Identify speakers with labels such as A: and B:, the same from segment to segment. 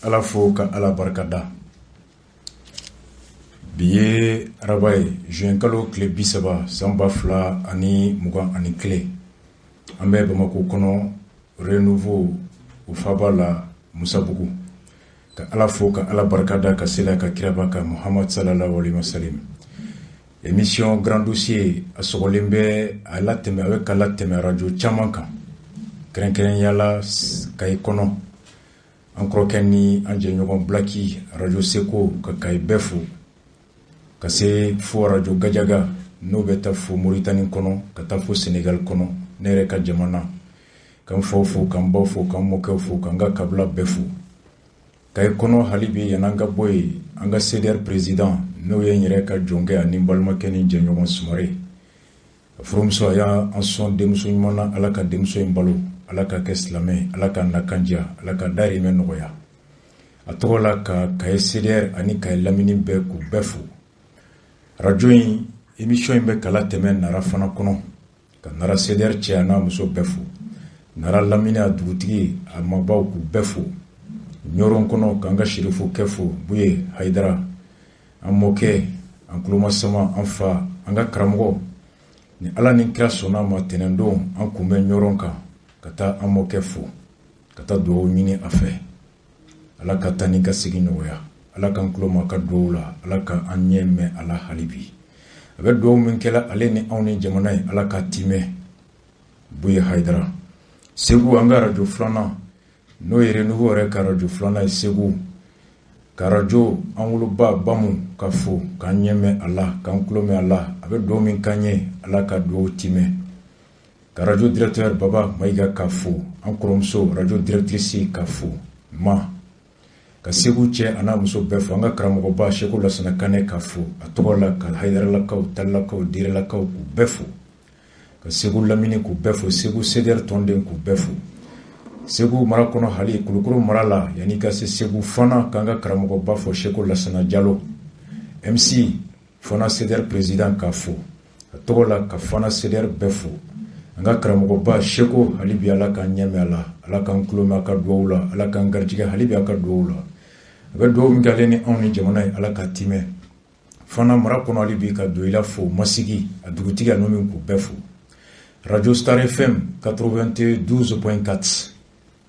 A: Ala fo ka Ala barikada. Bi ye araba ye, juin kalo tile 30 san 2021. An bɛ Bamakɔ kɔnɔ, Renouveau o faaba la, Musabugu. Ka Ala fo ka Ala barikada, ka sela ka kiraba kan Muhamad sallallahu alaihi wasallam. Émission Grand Dossier a sɔgɔlen bɛ a latɛmɛ, a bɛ ka latɛmɛ radio caman kan, kɛrɛnkɛrɛnya la Kayi kɔnɔ. An kɔrɔkɛ ni an jɛɲɔgɔn Blaki, radio Seko, ka Kayi bɛɛ fo, ka se fo radio Gajaga, n'o bɛ taa fo Moritani kɔnɔ, ka taa fo Senegal kɔnɔ, ne yɛrɛ ka jamana. K'an faw fo, k'an baw fo, k'an mɔkɛw fo, k'an ka kabila bɛɛ fo. Kayi kɔnɔ hali bi, yan'an ka bɔ yen, an ka CDR président, n'o ye n yɛrɛ ka jɔnkɛ ani balimakɛ ni jɛɲɔgɔn Sumare, a furumuso, a y'an sɔn denmuso ɲuman na. Ala ka denmuso in balo, Ala ka kɛ silamɛ, Ala ka nakan diya, Ala ka dahirimɛ nɔgɔya. A tɔgɔ la, ka Kaye CDR ani Kaye lamini bɛɛ, k'u bɛɛ fo. Radio in émission in bɛ kala tɛmɛ Nara fana kɔnɔ, ka Nara CDR cɛ a n'a muso bɛɛ fo, Nara lamini, a dugutigi, a mabaw, k'u bɛɛ fo. Ɲɔrɔn kɔnɔ, k'an ka sirifu kɛ fo, Buye Hayidara, an mɔkɛ, an tulomasama, an fa, an ka karamɔgɔ. Ni Ala ni kira sɔnna ma, tɛnɛndon an kun bɛ Ɲɔrɔn kan ka taa an mɔkɛ fo, ka taa dugawu ɲini a fɛ. Ala ka taa ni ka segin nɔgɔya, Ala k'an tulo ma ka dugawu la, Ala ka an ɲɛ mɛn a la. Hali bi a bɛ dugawu min kɛla ale ni anw ni jamana ye, Ala ka timɛ. Buye Hayidara. Segu, an ka radio filanan, n'o ye Renouveau yɛrɛ ka radio filanan ye Segu, ka radio an woloba Bamu ka fo, k'an ɲɛ mɛn a la, k'an tulo mɛn a la. A bɛ dugawu min k'an ye, Ala ka dugawu timɛ. Ka radio directeur Baba Mayiga ka fo, an kɔrɔmuso radio directrice ka fo ma, ka Segu cɛ a n'a muso bɛɛ fo. An ka karamɔgɔba Seko Lasana Kanɛ ka fo a tɔgɔ la, ka Hayidaralakaw, Talilakaw, Direlakaw, k'u bɛɛ fo, ka Segu lamini k'u bɛɛ fo, Segu CDR tɔnden k'u bɛɛ fo. Segu mara kɔnɔ, hali Kulukoro mara la, yanni ka se Segu fana, k'an ka karamɔgɔba fo, Seko Lasana Jalo MC, fana CDR président ka fo a tɔgɔ la, ka fana CDR bɛɛ fo. An ka karamɔgɔba Seko, hali bi Ala k'an ɲɛmɛ a la, Ala k'an tulo mɛn a ka dugawu la, Ala k'an garijɛgɛ hali bi a ka dugawu la. A bɛ dugawu min kɛ ale ni anw ni jamana ye, Ala ka timɛ. Fana mara kɔnɔ, hali bi ka Doyila fo, Masigi a dugutigi a n'o min, k'u bɛɛ fo. Radio Star FM 92.4,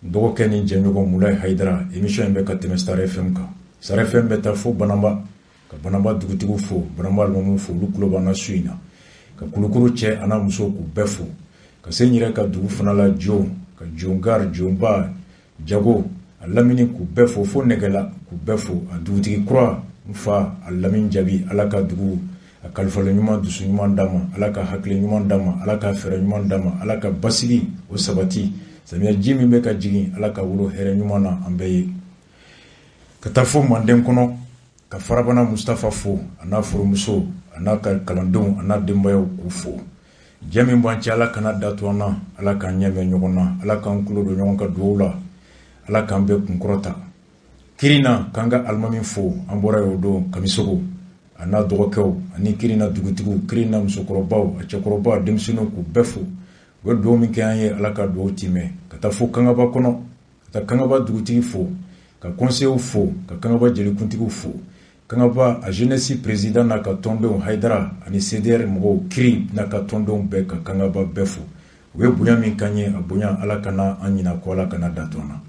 A: dɔgɔkɛ ni jɛɲɔgɔn Mulayi Hayidara, émission in bɛ ka tɛmɛ Star FM kan. Star FM bɛ taa fo Banamba, ka Banamba dugutigiw fo, Banamba alimamuw fo, olu tulo b'an na su in na. Ka Kulukoro cɛ a n'a muso, k'u bɛɛ fo. Ka se n yɛrɛ ka dugu fana la, Jo, ka Jongar, Jonba, Jago, a lamini, k'u bɛɛ fo, fo Nɛgɛla, k'u bɛɛ fo. A dugutigi kura, n fa a Lamini Jabi, Ala ka dugu a kalifalen ɲuman, dusu ɲuman d'a ma, Ala ka hakili ɲuman d'a ma, Ala ka fɛɛrɛ ɲuman d'a ma, Ala ka basigi o sabati. Samiya ji min bɛ ka jigin, Ala ka wolo hɛrɛ ɲuman na an bɛɛ ye. Ka taa fo Manden kɔnɔ, ka Farabana Mustafa fo, a n'a furumuso, a n'a ka kalandenw, a n'a denbayaw, k'u fo. Jɛ min b'an cɛ, Ala kana datu an na, Ala k'an ɲɛ mɛn ɲɔgɔn na, Ala k'an tulo don ɲɔgɔn ka dugawu la, Ala k'an bɛɛ kunkɔrɔta. Kirina, k'an ka alimami fo, an bɔra yen o don, Kamisogo a n'a dɔgɔkɛw ani Kirina dugutigiw, Kirina musokɔrɔbaw, a cɛkɔrɔba, a denmisɛnninw, k'u bɛɛ fo. U bɛ dugawu min kɛ an ye, Ala ka dugawu timɛ. Ka taa fo Kangaba kɔnɔ, ka taa Kangaba dugutigi fo, ka conseillers fo, ka Kangaba jelikuntigiw fo, Kangaba a jeunesse président n'a ka tɔndenw Hayidara ani CDR mɔgɔw, kiri n'a ka tɔndenw bɛɛ, ka Kangaba bɛɛ fo. U ye bonya min k'an ye, a bonya, Ala kana an ɲina ko, Ala kana datu an na.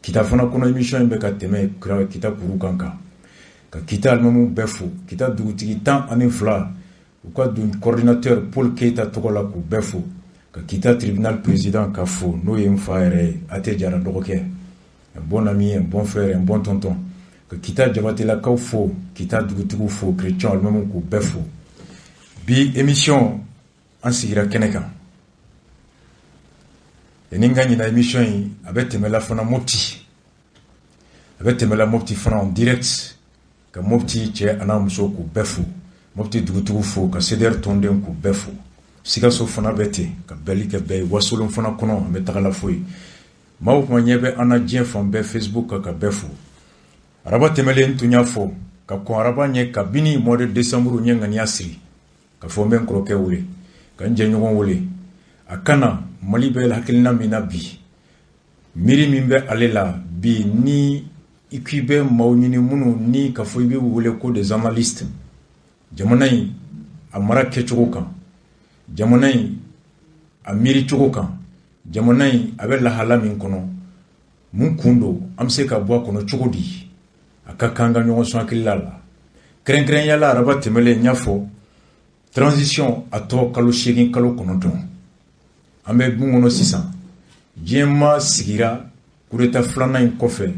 A: Kita fana kɔnɔ, émission in bɛ ka tɛmɛ Kita kuru kan, ka Kita alimamu bɛɛ fo, Kita dugutigi 12, u ka dun coordinateur Paul Keita tɔgɔ la, k'u bɛɛ fo. Ka Kita tribunal président ka fo, n'o ye n fa yɛrɛ ye, Ate Jara dɔgɔkɛ, un bon ami, un bon frère, un bon tonton. Ka Kita Jabatelakaw fo, Kita dugutigiw fo, chrétien alimamu, k'u bɛɛ fo. Bi émission, an sigira kɛnɛ kan. Yanni n ka ɲina, émission in a bɛ tɛmɛla fana Mopti, a bɛ tɛmɛla Mopti fana en direct. Ka Mopti cɛ a n'a muso, k'u bɛɛ fo, Mopti dugutigiw fo, ka CDR tɔnden, k'u bɛɛ fo. Sikaso fana bɛ ten, ka bɛɛli kɛ bɛɛ ye. Wasolon fana kɔnɔ, an bɛ tagala fo yen. Maaw kuma ɲɛ bɛ an na diɲɛ fan bɛɛ Facebook kan, ka bɛɛ fo. Araba tɛmɛlen, n tun y'a fɔ ka kɔn araba ɲɛ, kabini mois de décembre, n ye ŋaniya siri ka fɔ n bɛ n kɔrɔkɛ wele, ka n jɛɲɔgɔn wele, a kana Mali bɛ hakilina min na bi, miiri min bɛ ale la bi ni I k'i bɛ maaw ɲini minnu ni k'a fɔ i bɛ wele ko des analystes, jamana in a mara kɛcogo kan, jamana in a miiri cogo kan, jamana in a bɛ lahala min kɔnɔ, mun kun don, an bɛ se ka bɔ a kɔnɔ cogo di, a ka kan ka ɲɔgɔn sɔn hakilila la. Kɛrɛnkɛrɛnya la, araba tɛmɛlen, n y'a fɔ, transition a tɔ kalo 8, kalo 9, an bɛ mun kɔnɔ sisan? Diɲɛma sigira coup d'état filanan in kɔfɛ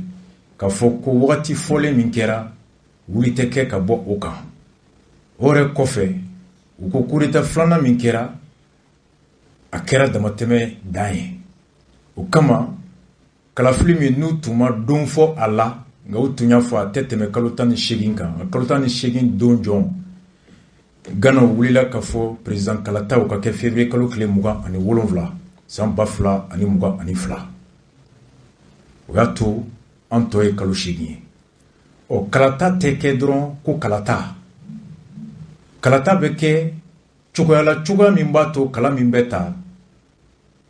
A: k'a fɔ ko wagati fɔlen min kɛra, wuli tɛ kɛ ka bɔ o kan. O yɛrɛ kɔfɛ, u ko coup d'état filanan min kɛra, a kɛra damatɛmɛ dan ye. O kama, kalafili min n'u tun ma don fɔ a la, nka u tun y'a fɔ a tɛ tɛmɛ kalo 18 kan, nka kalo 18 don jɔn, Gana wulila ka fɔ président kalataw ka kɛ février kalo tile 27, san 2022. O y'a to an tɔ ye kalo 8 ye. Ɔ, kalata tɛ kɛ dɔrɔn ko kalata. Kalata bɛ kɛ cogoya la, cogoya min b'a to kala min bɛ ta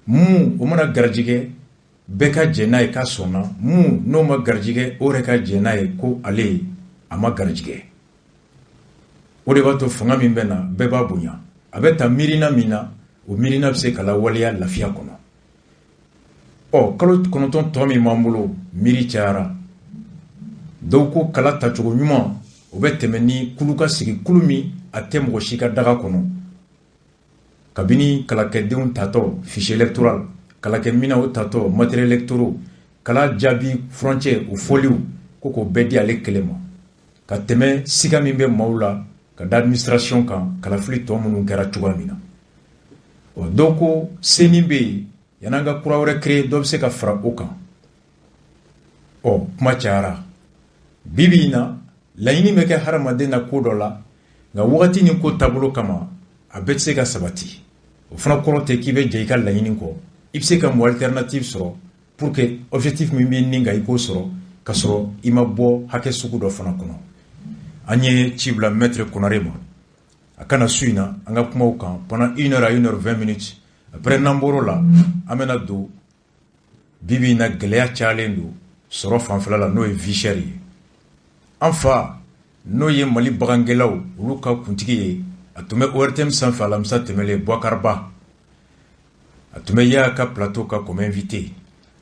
A: mun, o mana garijɛgɛ, bɛɛ ka jɛn n'a ye k'a sɔnna. Mun n'o ma garijɛgɛ, o yɛrɛ ka jɛn n'a ye ko ale a ma garijɛgɛ. O de b'a to fanga min bɛ na, bɛɛ b'a bonya. A bɛ ta miirina min na, o miirina bɛ se ka lawaleya lafiya kɔnɔ. Ɔ, kalo 9 tɔ min b'an bolo, miiri cayara. Dɔw ko kala tacogo ɲuman, o bɛ tɛmɛ ni kulu ka sigi, kulu min a tɛ mɔgɔ si ka daga kɔnɔ, kabini kalakɛdenw tatɔ, fichier électoral, kalakɛminɛnw tatɔ, matériel électoraux, kala jaabi furancɛ, o fɔliw, ko k'o bɛɛ di ale kelen ma, ka tɛmɛ siga min bɛ maaw la ka da administration kan, kalafili tɔ minnu kɛra cogoya min na. Ɔ, dɔw ko CENI bɛ yen, yan'an ka kura wɛrɛ créer, dɔ bɛ se ka fara o kan. Ɔ, kuma cayara. Bi bi in na, laɲini bɛ kɛ hadamaden na ko dɔ la, nka wagati ni ko taabolo kama, a bɛɛ tɛ se ka sabati. O fana kɔrɔ tɛ k'i bɛ jɛ i ka laɲini kɔ. I bɛ se ka mɔ alternative sɔrɔ pour que objectif min b'i nin kan, i k'o sɔrɔ ka sɔrɔ i ma bɔ hakɛ sugu dɔ fana kɔnɔ. An ye ci bila maître Konare ma, a kana su in na an ka kumaw kan pendant une heure à 1h20. Après, n'an bɔr'o la, an bɛna don bi bi in na, gɛlɛya cayalen don sɔrɔ fanfɛla la, n'o ye vie chère ye. An fa, n'o ye Mali bagangɛlaw olu ka kuntigi ye, a tun bɛ ORTM sanfɛ alamisa tɛmɛlen, Boubacar Ba, a tun bɛ Yaya ka plateau kan comme invité.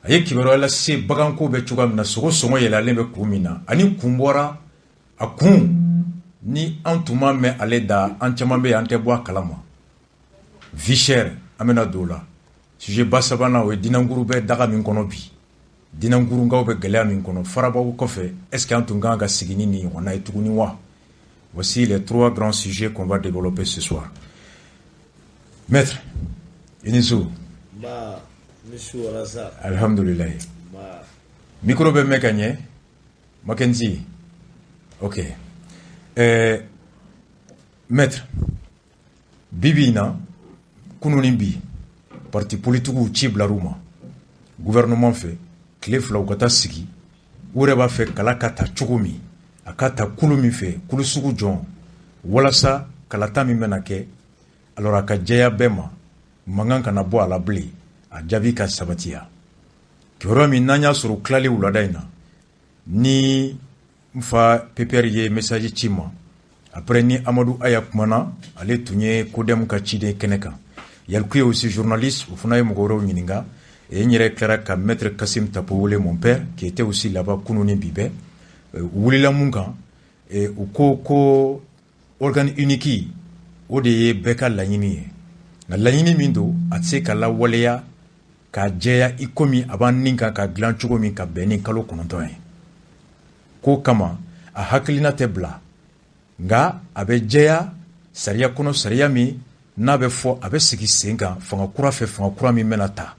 A: A ye kibaruya lase baganko bɛ cogoya min na, sogo sɔngɔ yɛlɛlen bɛ kun min na, ani kun bɔra a kun ni an tun ma mɛn ale da. An caman bɛ yen, an tɛ bɔ a kalama. Vie chère, an bɛna don o la. Sujet ba sabanan, o ye dinankuru bɛ daga min kɔnɔ bi, dinankurunkaw bɛ gɛlɛya min kɔnɔ farabaw kɔfɛ. Est ce que an tun kan ka sigi ni nin ɲɔgɔnna ye tuguni wa? Voici les trois grands sujets qu'on va développer ce soir. Maître, i ni su.
B: Ba ni su, Walasa.
A: Alhamdulilayi.
B: Ba.
A: Micro bɛ mɛn ka ɲɛ, Mackenzie? Ok. Maître, bi bi in na, kunun ni bi, parti politigiw ci bilar'u ma gouvernement fɛ tile 2, u ka taa sigi. U yɛrɛ b'a fɛ kala ka ta cogo min, a ka ta kulu min fɛ, kulu sugu jɔn, walasa kalata min bɛna kɛ, alors a ka jɛya bɛɛ ma, mankan kana bɔ a la bilen, a jaabi ka sabatiya. Kibaruya min n'an y'a sɔrɔ tilali wulada in na, ni n fa PPR ye message ci ma, après ni Amadu Aya kumana, ale tun ye CODEM ka ciden kɛnɛ kan, Yaliku ye aussi journaliste, o fana ye mɔgɔ wɛrɛw ɲininka. Et n yɛrɛ tilara ka maître Kassim Tapo wele, mon père, qui était aussi là-bas kunun ni bi bɛɛ. U wulila mun kan? U ko ko organe unique, o de ye bɛɛ ka laɲini ye, nka laɲini min don, a tɛ se ka lawaleya k'a jɛya i komi a b'an nin kan ka dilan cogo min ka bɛn ni kalo 9 ye. K'o kama, a hakilina tɛ bila, nka a bɛ jɛya sariya kɔnɔ, sariya min n'a bɛ fɔ, a bɛ sigi sen kan fanga kura fɛ, fanga kura min bɛna ta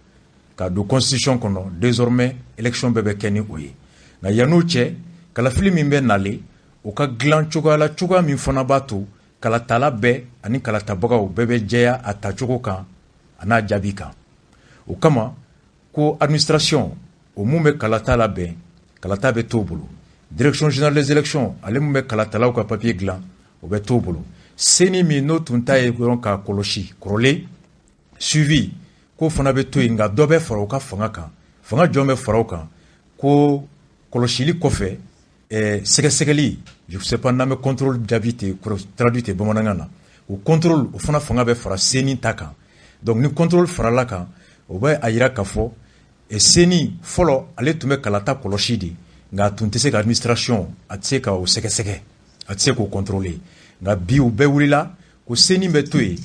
A: ka don constitution kɔnɔ. Désormais, élection bɛɛ bɛ kɛ ni o ye. Nka yann'o cɛ, kalafili min bɛ nalen, o ka dilan cogoya la, cogoya min fana b'a to kalatala bɛɛ ani kalatabagaw bɛɛ bɛ jɛya a tacogo kan, a n'a jaabi kan. O kama ko administration, o mun bɛ kalata labɛn, kalata bɛ t'o bolo. Direction générale des élections, ale mun bɛ kalatalaw ka papier dilan, o bɛ t'o bolo. CENI min n'o tun ta ye dɔrɔn k'a kɔlɔsi kɔrɔlen, suivi, k'o fana bɛ to yen, nka dɔ bɛ fara o ka fanga kan. Fanga jɔn bɛ fara o kan? Ko Kɔlɔsili kɔfɛ, sɛgɛsɛgɛli, je sais pas n'an bɛ contrôle jaabi ten traduit ten bamanankan na, o contrôle o fana fanga bɛ fara CENI ta kan. Donc ni contrôle farala kan, o bɛ a yira k'a fɔ CENI fɔlɔ, ale tun bɛ kalata kɔlɔsi de, nka a tun tɛ se ka administration, a tɛ se ka o sɛgɛsɛgɛ, a tɛ se k'o contrôler. Nka bi, u bɛɛ wulila ko CENI bɛ to yen,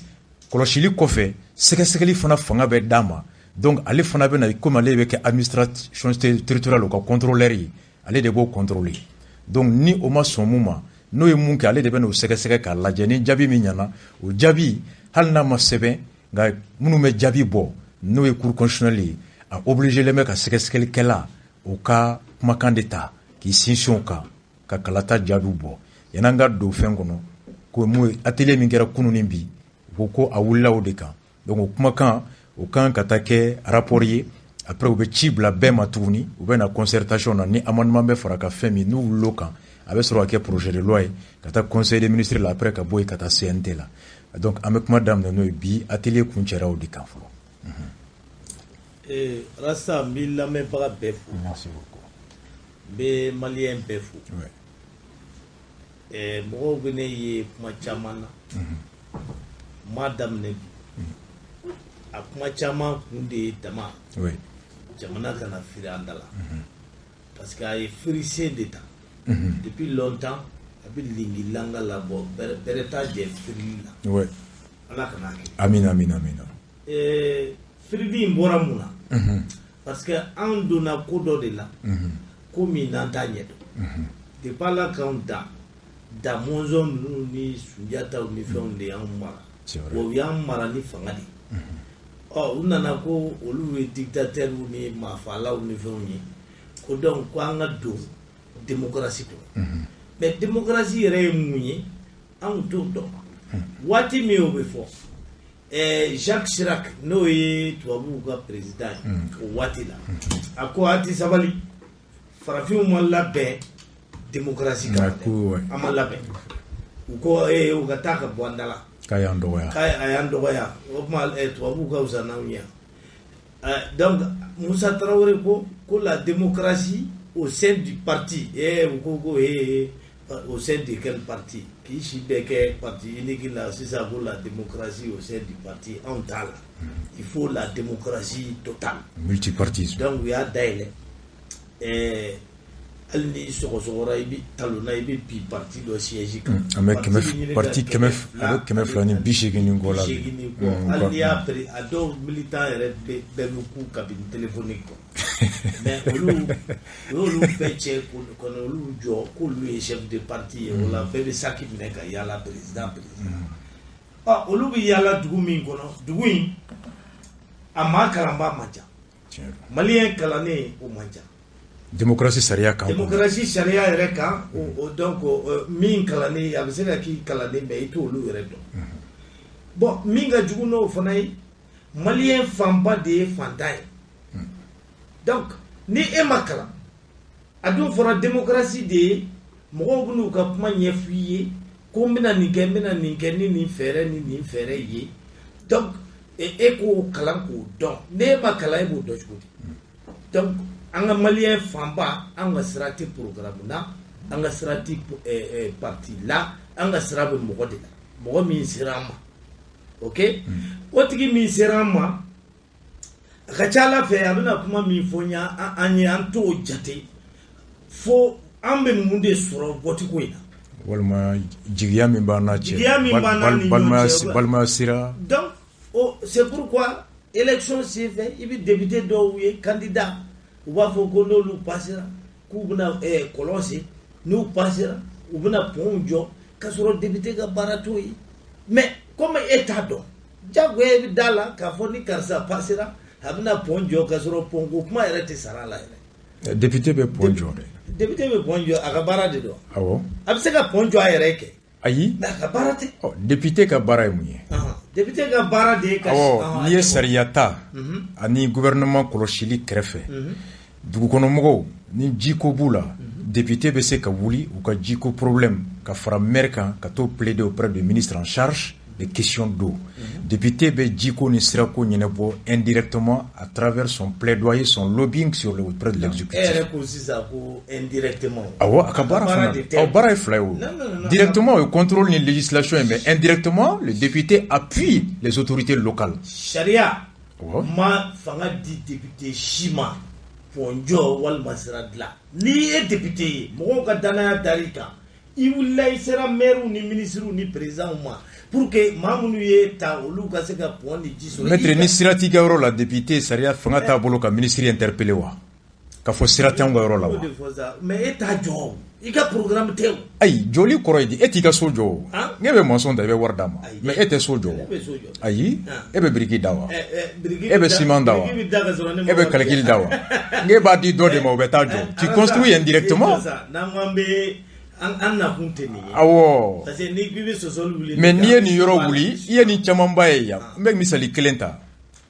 A: kɔlɔsili kɔfɛ, sɛgɛsɛgɛli fana fanga bɛ d'a ma. Donc ale fana bɛ na, komi ale bɛ kɛ administration territoriale o ka contrôleur ye, ale de b'o contrôler. Donc ni o ma sɔn mun ma, n'o ye mun kɛ, ale de bɛ n'o sɛgɛsɛgɛ k'a lajɛ. Ni jaabi min ɲɛna, o jaabi, hali n'a ma sɛbɛn, nka minnu bɛ jaabi bɔ, n'o ye cour constitutionnelle ye, a obligé len bɛ ka sɛgɛsɛgɛlikɛla o ka kumakan de ta k'i sinsin o kan ka kalata jaabiw bɔ. Yan'an ka don fɛn kɔnɔ, ko mun ye atelier min kɛra kunun ni bi, u ko ko a wulila o de kan. Donc o kumakan o kan ka taa kɛ rapport ye. Après, u bɛ ci bila bɛɛ ma tuguni, u bɛ na concertation na. Ni amendement bɛ fara ka fɛn min n'u wulila o kan, a bɛ sɔrɔ ka kɛ projet de loi ye ka taa conseil des ministres la, après ka bɔ yen ka taa CNT la. Donc an bɛ kuma daminɛ n'o ye. Bi atelier kuncɛra o de kan fɔlɔ.
B: Rasta, n b'i lamɛnbaga bɛɛ fo.
A: Merci beaucoup.
B: N bɛ malien bɛɛ fo. Mɔgɔw bɛ ne ye kuma caman na, n m'a daminɛ bi. A kuma caman kun de ye dama jamana kana firi an da la, parce que a ye firisen de ta depuis longtemps, a bɛ lingilanga labɔ, bɛrɛ t'a jɛ firili la. Ala kana kɛ.
A: Amina, amina, amina.
B: Firili in bɔra mun na? Parce que an donna ko dɔ de la, ko min n'an t'a ɲɛdɔn. Depuis Ala k'anw da da, mɔnzɔn ninnu ni Sunjataw ni fɛnw de y'anw mara.
A: C'est vrai.
B: Wa u y'an mara ni fanga de ye. Ɔ, u nana ko olu ye dictateurs ni maafalaw ni fɛnw ye, ko donc ko an ka don démocratie kɔnɔ. Mais démocratie yɛrɛ ye mun ye, anw t'o dɔn. Waati min o bɛ fɔ, Jacques Chirac, n'o ye tubabuw ka président ye o waati la, a ko a ti sabali, farafinw ma labɛn démocratie kama dɛ.
A: Ko, ouais.
B: An ma labɛn. U ko u ka taa ka bɔ an da la.
A: K'a y'an dɔgɔya.
B: K'a a y'an dɔgɔya. O tuma tubabuw ka fisa n'anw ye. Donc Moussa Traoré ko ko la démocratie au sein du parti. U ko ko au sein de quel parti? K'i si bɛɛ kɛ parti unique la, sisan ko la démocratie au sein du parti, anw t'a la. Il faut la démocratie totale.
A: Multipartisme.
B: Donc u y'a dayɛlɛ. Hali ni sɔgɔsɔgɔra, i bɛ talonna, i bɛ bi parti dɔ siège kan.
A: An bɛ kɛmɛ
B: Parti bɛ ɲini ka
A: parti kɛmɛ
B: 200
A: a bɛ 280 ni kɔ la bi.
B: 80 ni kɔ. Hali n'i y'a pere, a dɔw militant yɛrɛ bɛɛ bɛ ku cabine téléphonique kɔ. Mais olu, u y'olu bɛɛ cɛ ka na olu jɔ k'olu ye chef de parti ye. O la bɛɛ bɛ saki minɛ ka yala, président, président. Ɔ, olu bɛ yala dugu min kɔnɔ, dugu in a maa kalanbaa man ca.
A: Tiɲɛ don.
B: Malien kalannen o man ca.
A: Démocratie sariya kan kɔnɔ.
B: Démocratie sariya yɛrɛ kan, o donc min kalannen, a bɛ se ka k'i kalannen, mais i t'olu yɛrɛ dɔn. Bon, min ka jugu n'o fana ye, malien fanba de ye fantan ye. Donc ni e ma kalan, a dun fɔra démocratie de ye, mɔgɔw bɛ n'u ka kuma ɲɛf'i ye ko n bɛna nin kɛ, n bɛna nin kɛ ni nin fɛɛrɛ ni nin fɛɛrɛ ye. Donc e k'o kalan k'o dɔn, n'e ma kalan, e b'o dɔn cogo di? Donc an ka malien fanba, an ka sira tɛ programme na, an ka sira tɛ parti la, an ka sira bɛ mɔgɔ de la, mɔgɔ min sera an ma. Ok, o tigi min sera an ma, a ka ca Ala fɛ, a bɛna kuma min fɔ n ye, an ye, an t'o jate fo an bɛ mun de sɔrɔ vote ko in na.
A: Walima jigiya min b'an n'a cɛ.
B: Jigiya min b'an n'a ni ɲɔgɔn cɛ.
A: Balimaya sira.
B: Donc o, c'est pourquoi élection senfɛ, i bɛ député dɔw ye, candidat, u b'a fɔ ko n'olu passera, k'u bɛna kɔlɔn sen, n'u passera, u bɛna pont jɔ, k'a sɔrɔ député ka baara t'o ye. Mais comme e t'a dɔn, diyagoya i bɛ da la k'a fɔ ni karisa passera, a bɛna pont jɔ, k'a sɔrɔ pont ko kuma yɛrɛ tɛ sara la yɛrɛ.
A: Député bɛ pont jɔ dɛ.
B: Député bɛ pont jɔ, a ka baara de don.
A: Awɔ.
B: A bɛ se ka pont jɔ a yɛrɛ kɛ.
A: Ayi.
B: Mais a ka baara tɛ.
A: Ɔ, député ka baara ye mun ye?
B: Député ka baara de ye ka.
A: Awɔ, n'i ye sariya ta ani gouvernement kɔlɔsili kɛrɛfɛ, dugukɔnɔmɔgɔw ni jiko b'u la, député bɛ se ka wuli u ka jiko problème ka fara maire kan ka t'o plaider auprès du ministre en charge. les questions d'eau. Député bɛ jiko ni sirako ɲɛnabɔ indirectement à travers son plaidoyer, son lobbying sur le auprès de l'exécutif.
B: E yɛrɛ ko sisan ko indirectement.
A: Awɔ, a ka baara fana, awɔ, baara ye fila ye o. Directement, o ye contrôle ni législation ye, mais indirectement, le député appuie les autorités locales.
B: Sariya ma fanga di député si ma pont jɔ walima sira dilan. N'i ye député ye, mɔgɔw ka danaya dar'i kan, i wulila, i sera maire ni ministre ni président ma pour que maa minnu ye ta, olu ka se ka pont ni ji sɔrɔ.
A: Maître, ni sira t'i ka yɔrɔ la, député, sariya fanga t'a bolo ka ministre interpeller wa, k'a fɔ sira t'anw ka yɔrɔ la wa?
B: O de fɔ sa, mais e t'a jɔ, i ka programme tɛ o.
A: Ayi, jɔli kɔrɔ ye di? E t'i ka so jɔ o. Ne bɛ maçon ta, i bɛ wari d'a ma, mais e tɛ so jɔ o. Ayi, e bɛ biriki da wa? E bɛ ciment da wa? E bɛ calcul da wa? Ne b'a di dɔ de ma, o bɛ taa jɔ. Tu construis indirectement.
B: N'an ko an bɛ an nakun tɛ nin ye.
A: Awɔ.
B: Parce que n'i k'i bɛ sɔsɔli wuli.
A: Mais n'i ye nin yɔrɔ wuli, i ye nin camanba ye yan. N bɛ misali kelen ta.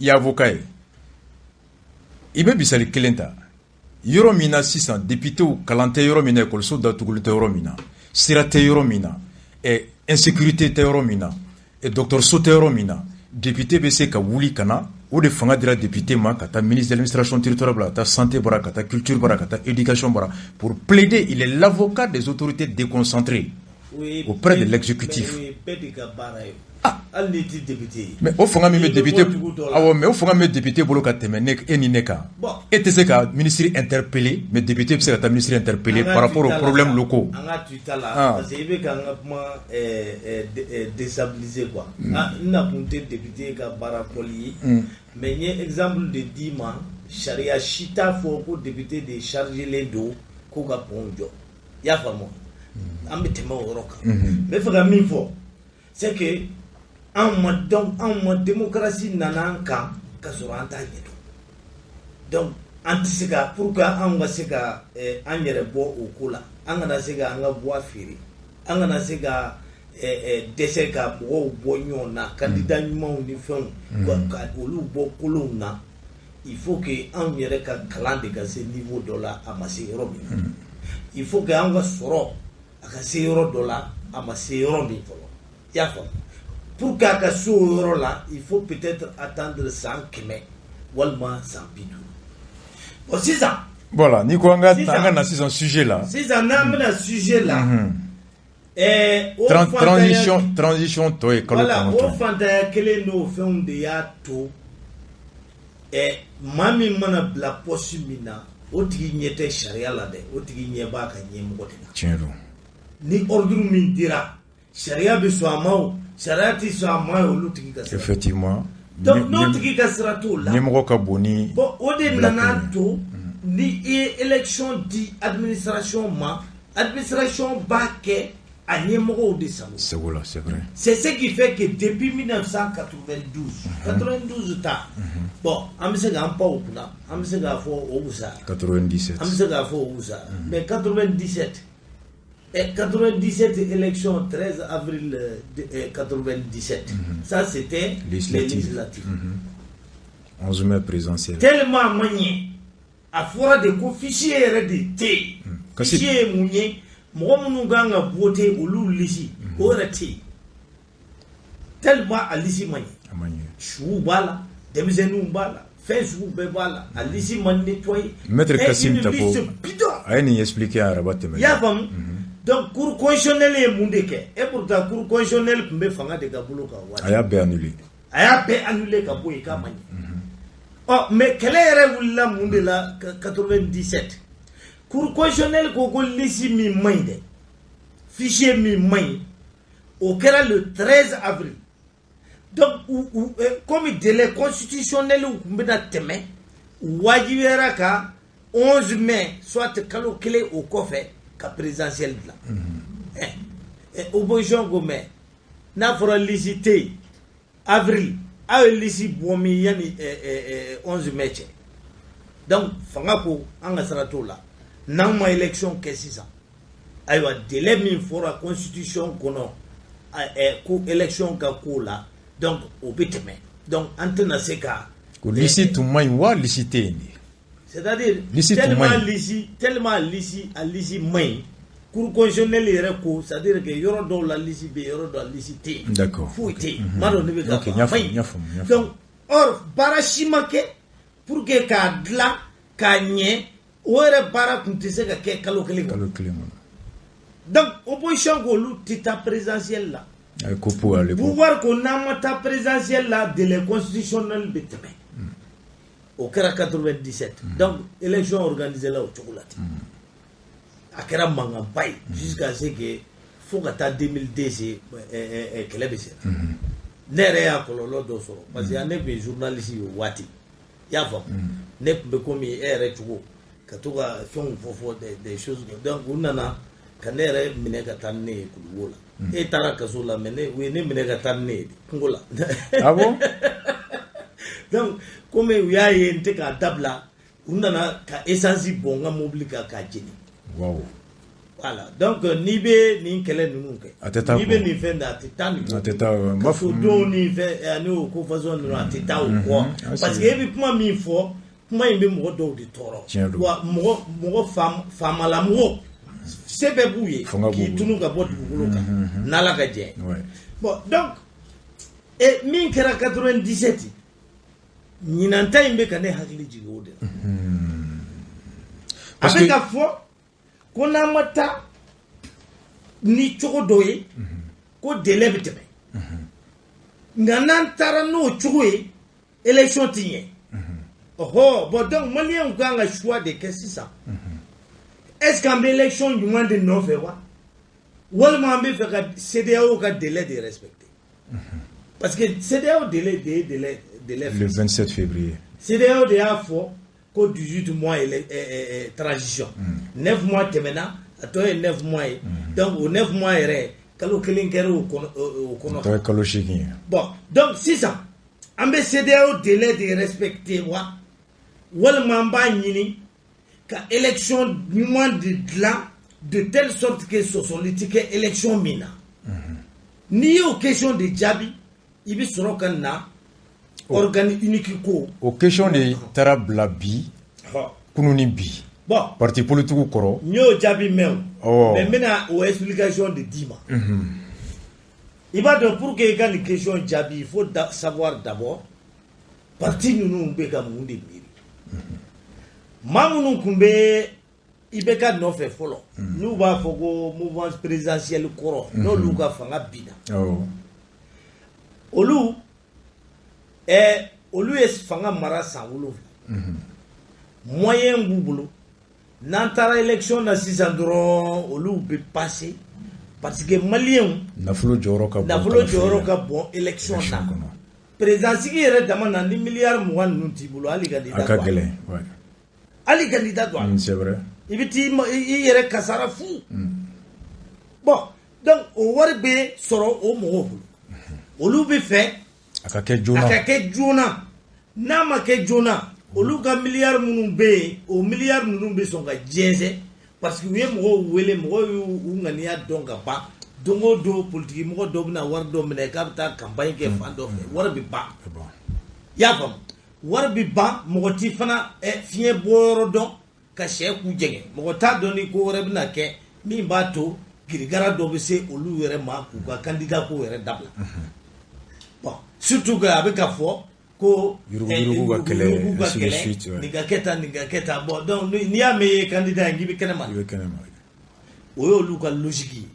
A: I ye avocat ye. I bɛ misali kelen ta. Yɔrɔ min na sisan, députéw kalan tɛ yɔrɔ min na, ekɔliso datugulen tɛ yɔrɔ min na, sira tɛ yɔrɔ min na, insécurité tɛ yɔrɔ min na, dɔgɔtɔrɔso tɛ yɔrɔ min na, député bɛ se ka wuli ka na. O de fanga dira député ma ka taa ministre de l'administration territoriale bara, ka taa santé bara, ka taa culture bara, ka taa éducation bara, pour plaider. Il est l'avocat des autorités déconcentrées auprès de l'exécutif.
B: Bɛɛ de ka baara ye. Hali n'i tɛ député ye.
A: Mais o fanga min bɛ député, awɔ, mais o fanga min bɛ député bolo ka tɛmɛ ne e ni ne kan. E tɛ se ka ministre interpeller, mais député bɛ se ka taa ministre interpeller par rapport aux problèmes locaux.
B: An ka to i ta la, parce que i bɛ ka n ka kuma déstabiliser quoi. N nakun tɛ député ka baara fɔli ye. Mais n ye exemple de d'i ma, sariya si t'a fɔ ko député de chargé len don k'u ka pont jɔ. I y'a faamu? An bɛ tɛmɛ o yɔrɔ kan. N bɛ fɛ ka min fɔ, c'est que anw ma, donc anw ma démocratie nana an kan ka sɔrɔ an t'a ɲɛdɔn. Donc an tɛ se ka, pour que anw ka se ka an yɛrɛ bɔ o ko la, an kana se ka an ka voix feere, an kana se ka dɛsɛ ka mɔgɔw bɔ ɲɔgɔn na, candidat ɲumanw ni fɛnw, ka olu bɔ kolonw na, il faut que anw yɛrɛ ka kalan de ka se niveau dɔ la, a ma se yɔrɔ min na. Il faut que an ka sɔrɔ a ka se yɔrɔ dɔ la, a ma se yɔrɔ min fɔlɔ. I y'a faamu? Pour que a ka se o yɔrɔ la, il faut peut-être attendre san 100 walima san 50. Bon, sisan.
A: Voilà, n'i ko an ka an ka na sisan sujet la.
B: Sisan n'an bɛna sujet la.
A: O transition tɔ ye kalo 9.
B: Voilà, o fantanya kelen n'o fɛnw de y'a to maa min mana bila poste min na, o tigi ɲɛ tɛ sariya la dɛ, o tigi ɲɛ b'a ka ɲɛmɔgɔ de la.
A: Tiɲɛ don.
B: Ni ordre min dira, sariya bɛ sɔn a ma o, sariya tɛ sɔn a ma, olu tigi ka sira.
A: Effectivement.
B: Donc n'o tigi ka sira t'o la.
A: Ɲɛmɔgɔ ka bon ni.
B: Bon, o de nana to ni i ye élection di administration ma, administration b'a kɛ a ɲɛmɔgɔw de sago.
A: Sago la, c'est vrai.
B: C'est ce qui fait que depuis 1992, 92 ta, bon, an bɛ se k'an pan o kunna, an bɛ se k'a fɔ o wusara.
A: 97.
B: An bɛ se k'a fɔ o wusara. Mais 97, 97 élection 13 avril 97, ça c'était les législatives.
A: 11 mai présidentielle.
B: Tellement a ma ɲɛ, a fɔra de ko fichier yɛrɛ de tɛ yen. Fichier ye mun ye? Mɔgɔ minnu kan ka voter, olu liste o yɛrɛ tɛ yen. Tellement a liste ma ɲɛ. Suw b'a la, denmisɛnninw b'a la, fɛn sugu bɛɛ b'a la, a liste ma nettoyer.
A: Maître Kassim Tapo a ye nin expliquer araba tɛmɛnen.
B: I y'a faamu? Donc cour constitutionnelle ye mun de kɛ? Et pourtant cour constitutionnelle tun bɛ fanga de ka bolo kan waati.
A: A y'a bɛɛ annulé.
B: A y'a bɛɛ annulé ka bɔ yen k'a ma ɲɛ. Ɔ, mais kɛlɛ yɛrɛ wulila mun de la 97? Cour constitutionnelle ko ko liste min man ɲi dɛ, fichier min man ɲi, o kɛra le 13 avril. Donc comme délai constitutionnel tun bɛna tɛmɛ, u wajibiyara ka 11 mai, soit kalo kelen o kɔfɛ, ka présidentielle dilan. Opposition ko mais n'a fɔra liste tɛ yen avril, aw ye liste bɔ min yanni 11 mai cɛ? Donc fanga ko an ka sira t'o la, n'an ma élection kɛ sisan, ayiwa, délai min fɔra constitution kɔnɔ ko élection ka k'o la, donc o bɛ tɛmɛ, donc an tɛna se ka.
A: Ko liste tun man ɲi wa liste tɛ yen de.
B: C'est-à-dire
A: liste tun
B: tellement
A: man ɲi.
B: Liste, tellement liste, a liste man ɲi. Cour constitutionnelle yɛrɛ ko, c'est à dire que yɔrɔ dɔw la liste bɛ yen, yɔrɔ dɔw la liste tɛ yen. Foyi tɛ yen. N m'a dɔn ne bɛ ka
A: Ok, n y'a
B: a ma
A: faamu,
B: ɲi.
A: n y'a faamu, n y'a faamu.
B: Donc or baara si ma kɛ pour que k'a dilan k'a ɲɛ. O yɛrɛ baara tun tɛ se ka kɛ kalo kelen kɔnɔ.
A: Kalo kelen kɔnɔ.
B: Donc opposition ko olu tɛ taa présidentielle la.
A: A ye ko pour à l'époque.
B: Pouvoir ko n'an ma taa présidentielle la, délai constitutionnel bɛ tɛmɛ. O kɛra 97. Donc élection organisée la o cogo la ten. A kɛra mankanba ye jusqu'à ce que fo ka taa 2002 se, kɛlɛ bɛ sen na. Ne yɛrɛ y'a kɔlɔlɔ dɔ sɔrɔ parce que ne tun ye journaliste ye o waati, i y'a faamu. Ne tun bɛ komi e yɛrɛ cogo ka to ka fɛnw fɔ fɔ des choses. Donc u nana ka ne yɛrɛ minɛ ka taa ni ne ye Kulukoro la. E taara kaso la, mais ne, u ye ne minɛ ka taa ni ne ye kungo la.
A: Ah bon?
B: Donc komi u y'a ye n tɛ k'a dabila, u nana ka essence bɔn n ka mobili kan k'a jeni. Voilà, donc n'i bɛ nin kɛlɛ ninnu kɛ,
A: A tɛ taa
B: n'i bɛ
A: kɔ.
B: nin fɛn da, a tɛ taa nin kɔ.
A: A tɛ taa, n b'a fɔ.
B: Kasodenw ni fɛn ani o ko façon ninnu, a tɛ taa o kɔ.
A: Ah,
B: parce
A: c'est
B: que e bɛ kuma min fɔ, kuma in bɛ mɔgɔ dɔw de tɔɔrɔ.
A: Tiɲɛ don.
B: Wa mɔgɔ mɔgɔ faamalamɔgɔ se bɛɛ b'u ye
A: Fanga b'u
B: k'i
A: bolo.
B: tunu ka bɔ dugukolo kan n'Ala ka jɛ. Bon, donc e min kɛra 97, ɲinan ta in bɛ ka ne hakili jigin o de la. A
A: Parce
B: bɛ
A: que
B: ka fɔ ko n'an ma taa ni cogo dɔ ye, ko délai bɛ tɛmɛ, nka n'an taara n'o cogo ye, élection ti ɲɛ. Ɔhɔ, bon, donc maliyɛnw kan ka choix de kɛ sisan: est ce que an bɛ élection ɲuman de nɔfɛ wa, walima an bɛ fɛ ka CEDEAO ka délai de respecter? Parce que CEDEAO délai de ye délai
A: Le 27 février.
B: CEDEAO de y'a fɔ ko 18 mois transition. 9 mois tɛmɛna, a tɔ ye 9 mois ye. Donc o 9 mois yɛrɛ, kalo kelen kɛra o kɔnɔ, o kɔnɔ.
A: O ye kalo 8 ye.
B: Bon, donc sisan an bɛ CEDEAO délai de respecter wa, walima an b'a ɲini ka élection ɲuman de dilan de telle sorte que sɔsɔli tɛ kɛ élection min na? N'i y'o question de jaabi, i bɛ sɔrɔ ka na organe unique ko.
A: O question de taara bila bi, kunun ni bi.
B: Bon.
A: Parti politique kɔrɔ.
B: N y'o jaabi mɛn o. Mais n bɛna o explication de d'i ma. I b'a dɔn, pour que i ka nin question jaabi, il faut savoir d'abord parti ninnu bɛ ka mun de miiri. Maa minnu tun bɛ IBK nɔfɛ fɔlɔ, n'u b'a fɔ ko mouvance présidentielle kɔrɔ, n'olu ka fanga binna, olu olu ye fanga mara san 7, moyen b'u bolo. N'an taara élection na sisan dɔrɔn, olu bɛ passer parce que maliyɛnw
A: Nafolo jɔyɔrɔ ka bon.
B: Nafolo jɔyɔrɔ ka bon élection na. Président sigi yɛrɛ dama na, ni miliyari 20 ninnu t'i bolo, hali ka n'i
A: A
B: da
A: ka
B: don a la.
A: gɛlɛn, ouais.
B: Hali ka n'i da don a la.
A: C'est vrai.
B: I bɛ t'i i yɛrɛ kasara fu. Bon, donc o wari bɛ sɔrɔ o mɔgɔw bolo, olu bɛ fɛ
A: A ka kɛ
B: a
A: joona.
B: ka kɛ joona. N'a ma kɛ joona, olu ka miliyari minnu bɛ yen, o miliyari ninnu bɛ sɔn ka jɛnsɛn parce que u ye mɔgɔw wele, mɔgɔw y'u u ŋaniya dɔn ka ban. Don o don, politiki mɔgɔ dɔ bɛna wari dɔ minɛ k'a bɛ taa campagne kɛ fan dɔ fɛ, wari bɛ ban.
A: Bon.
B: I y'a faamu, wari bɛ ban. Mɔgɔ ti fana fiɲɛ bɔyɔrɔ dɔn ka sɛ k'u jɛngɛ. Mɔgɔ t'a dɔn ni ko wɛrɛ bɛna kɛ min b'a to kirikara dɔ bɛ se olu yɛrɛ ma k'u ka candidat ko yɛrɛ dabila. Bon, surtout que a bɛ ka fɔ ko
A: Yuruguyurugu ka kɛlɛ,
B: yuruguyurugu ka
A: ainsi de
B: kɛlɛ,
A: suite, ouais.
B: nin ka kɛ tan, nin ka kɛ tan. Bon, donc n'i y'a mɛn i ye candidat ye, k'i bɛ kɛnɛ ma.
A: I bɛ kɛnɛ ma.
B: O y'olu ka logique ye.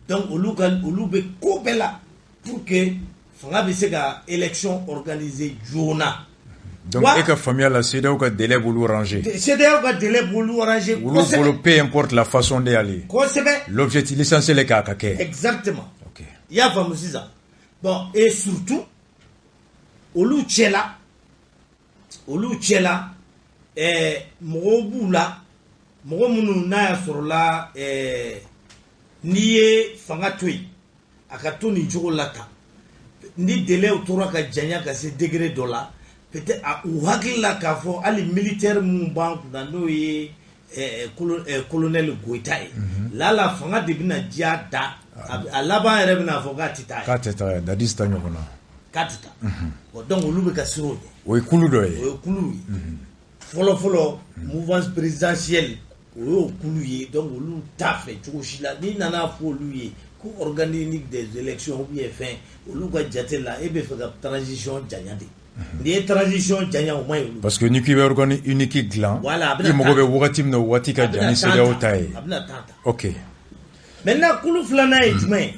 B: Donc olu bɛ ko bɛɛ la pour que fanga bɛ se ka élection organiser joona.
A: Donc e ka faamuya la, CEDEAO ka délai b'olu arranger.
B: CEDEAO ka délai b'olu arranger.
A: Olu bolo, peu importe la façon de aller.
B: Kosɛbɛ.
A: L'objectif, l'essentiel est k'a ka kɛ.
B: Exactement.
A: Ok.
B: I y'a faamu sisan. Bon, et surtout olu cɛla, mɔgɔw b'u la, mɔgɔ minnu n'a y'a sɔrɔ la, n'i ye fanga to yen a ka to nin cogo la tan, ni délai tora ka janya ka se degré dɔ la, peut-être u hakili la k'a fɔ hali militaire minnu b'an kunna, n'o ye colonel Goïta ye, lala fanga de bɛna diya da a laban yɛrɛ bɛna fɔ k'a tɛ taa ye.
A: K'a tɛ taa Dadis ta ɲɔgɔn na.
B: K'a tɛ taa. Bon, donc olu bɛ ka siran o ɲɛ.
A: O ye kulu dɔ ye.
B: O ye kulu ye. Fɔlɔ fɔlɔ, mouvance présidentielle O y'o kulu ye. Donc olu t'a fɛ cogo si la n'i nana fɔ olu ye ko organe unique des élections ou bien fɛn. Olu ka jate la, e bɛ fɛ ka transition janya de. N'i ye transition janya, o ma ɲi olu.
A: Parce que n'i k'i bɛ organe unique dilan,
B: Voilà, a bɛna
A: i mago
B: taa-
A: bɛ wagati min na, o waati ka
B: A
A: jan
B: bɛna
A: ni
B: temps
A: CEDEAO
B: ta.
A: ta ye.
B: A bɛna temps ta. Maintenant, kulu filanan ye jumɛn ye?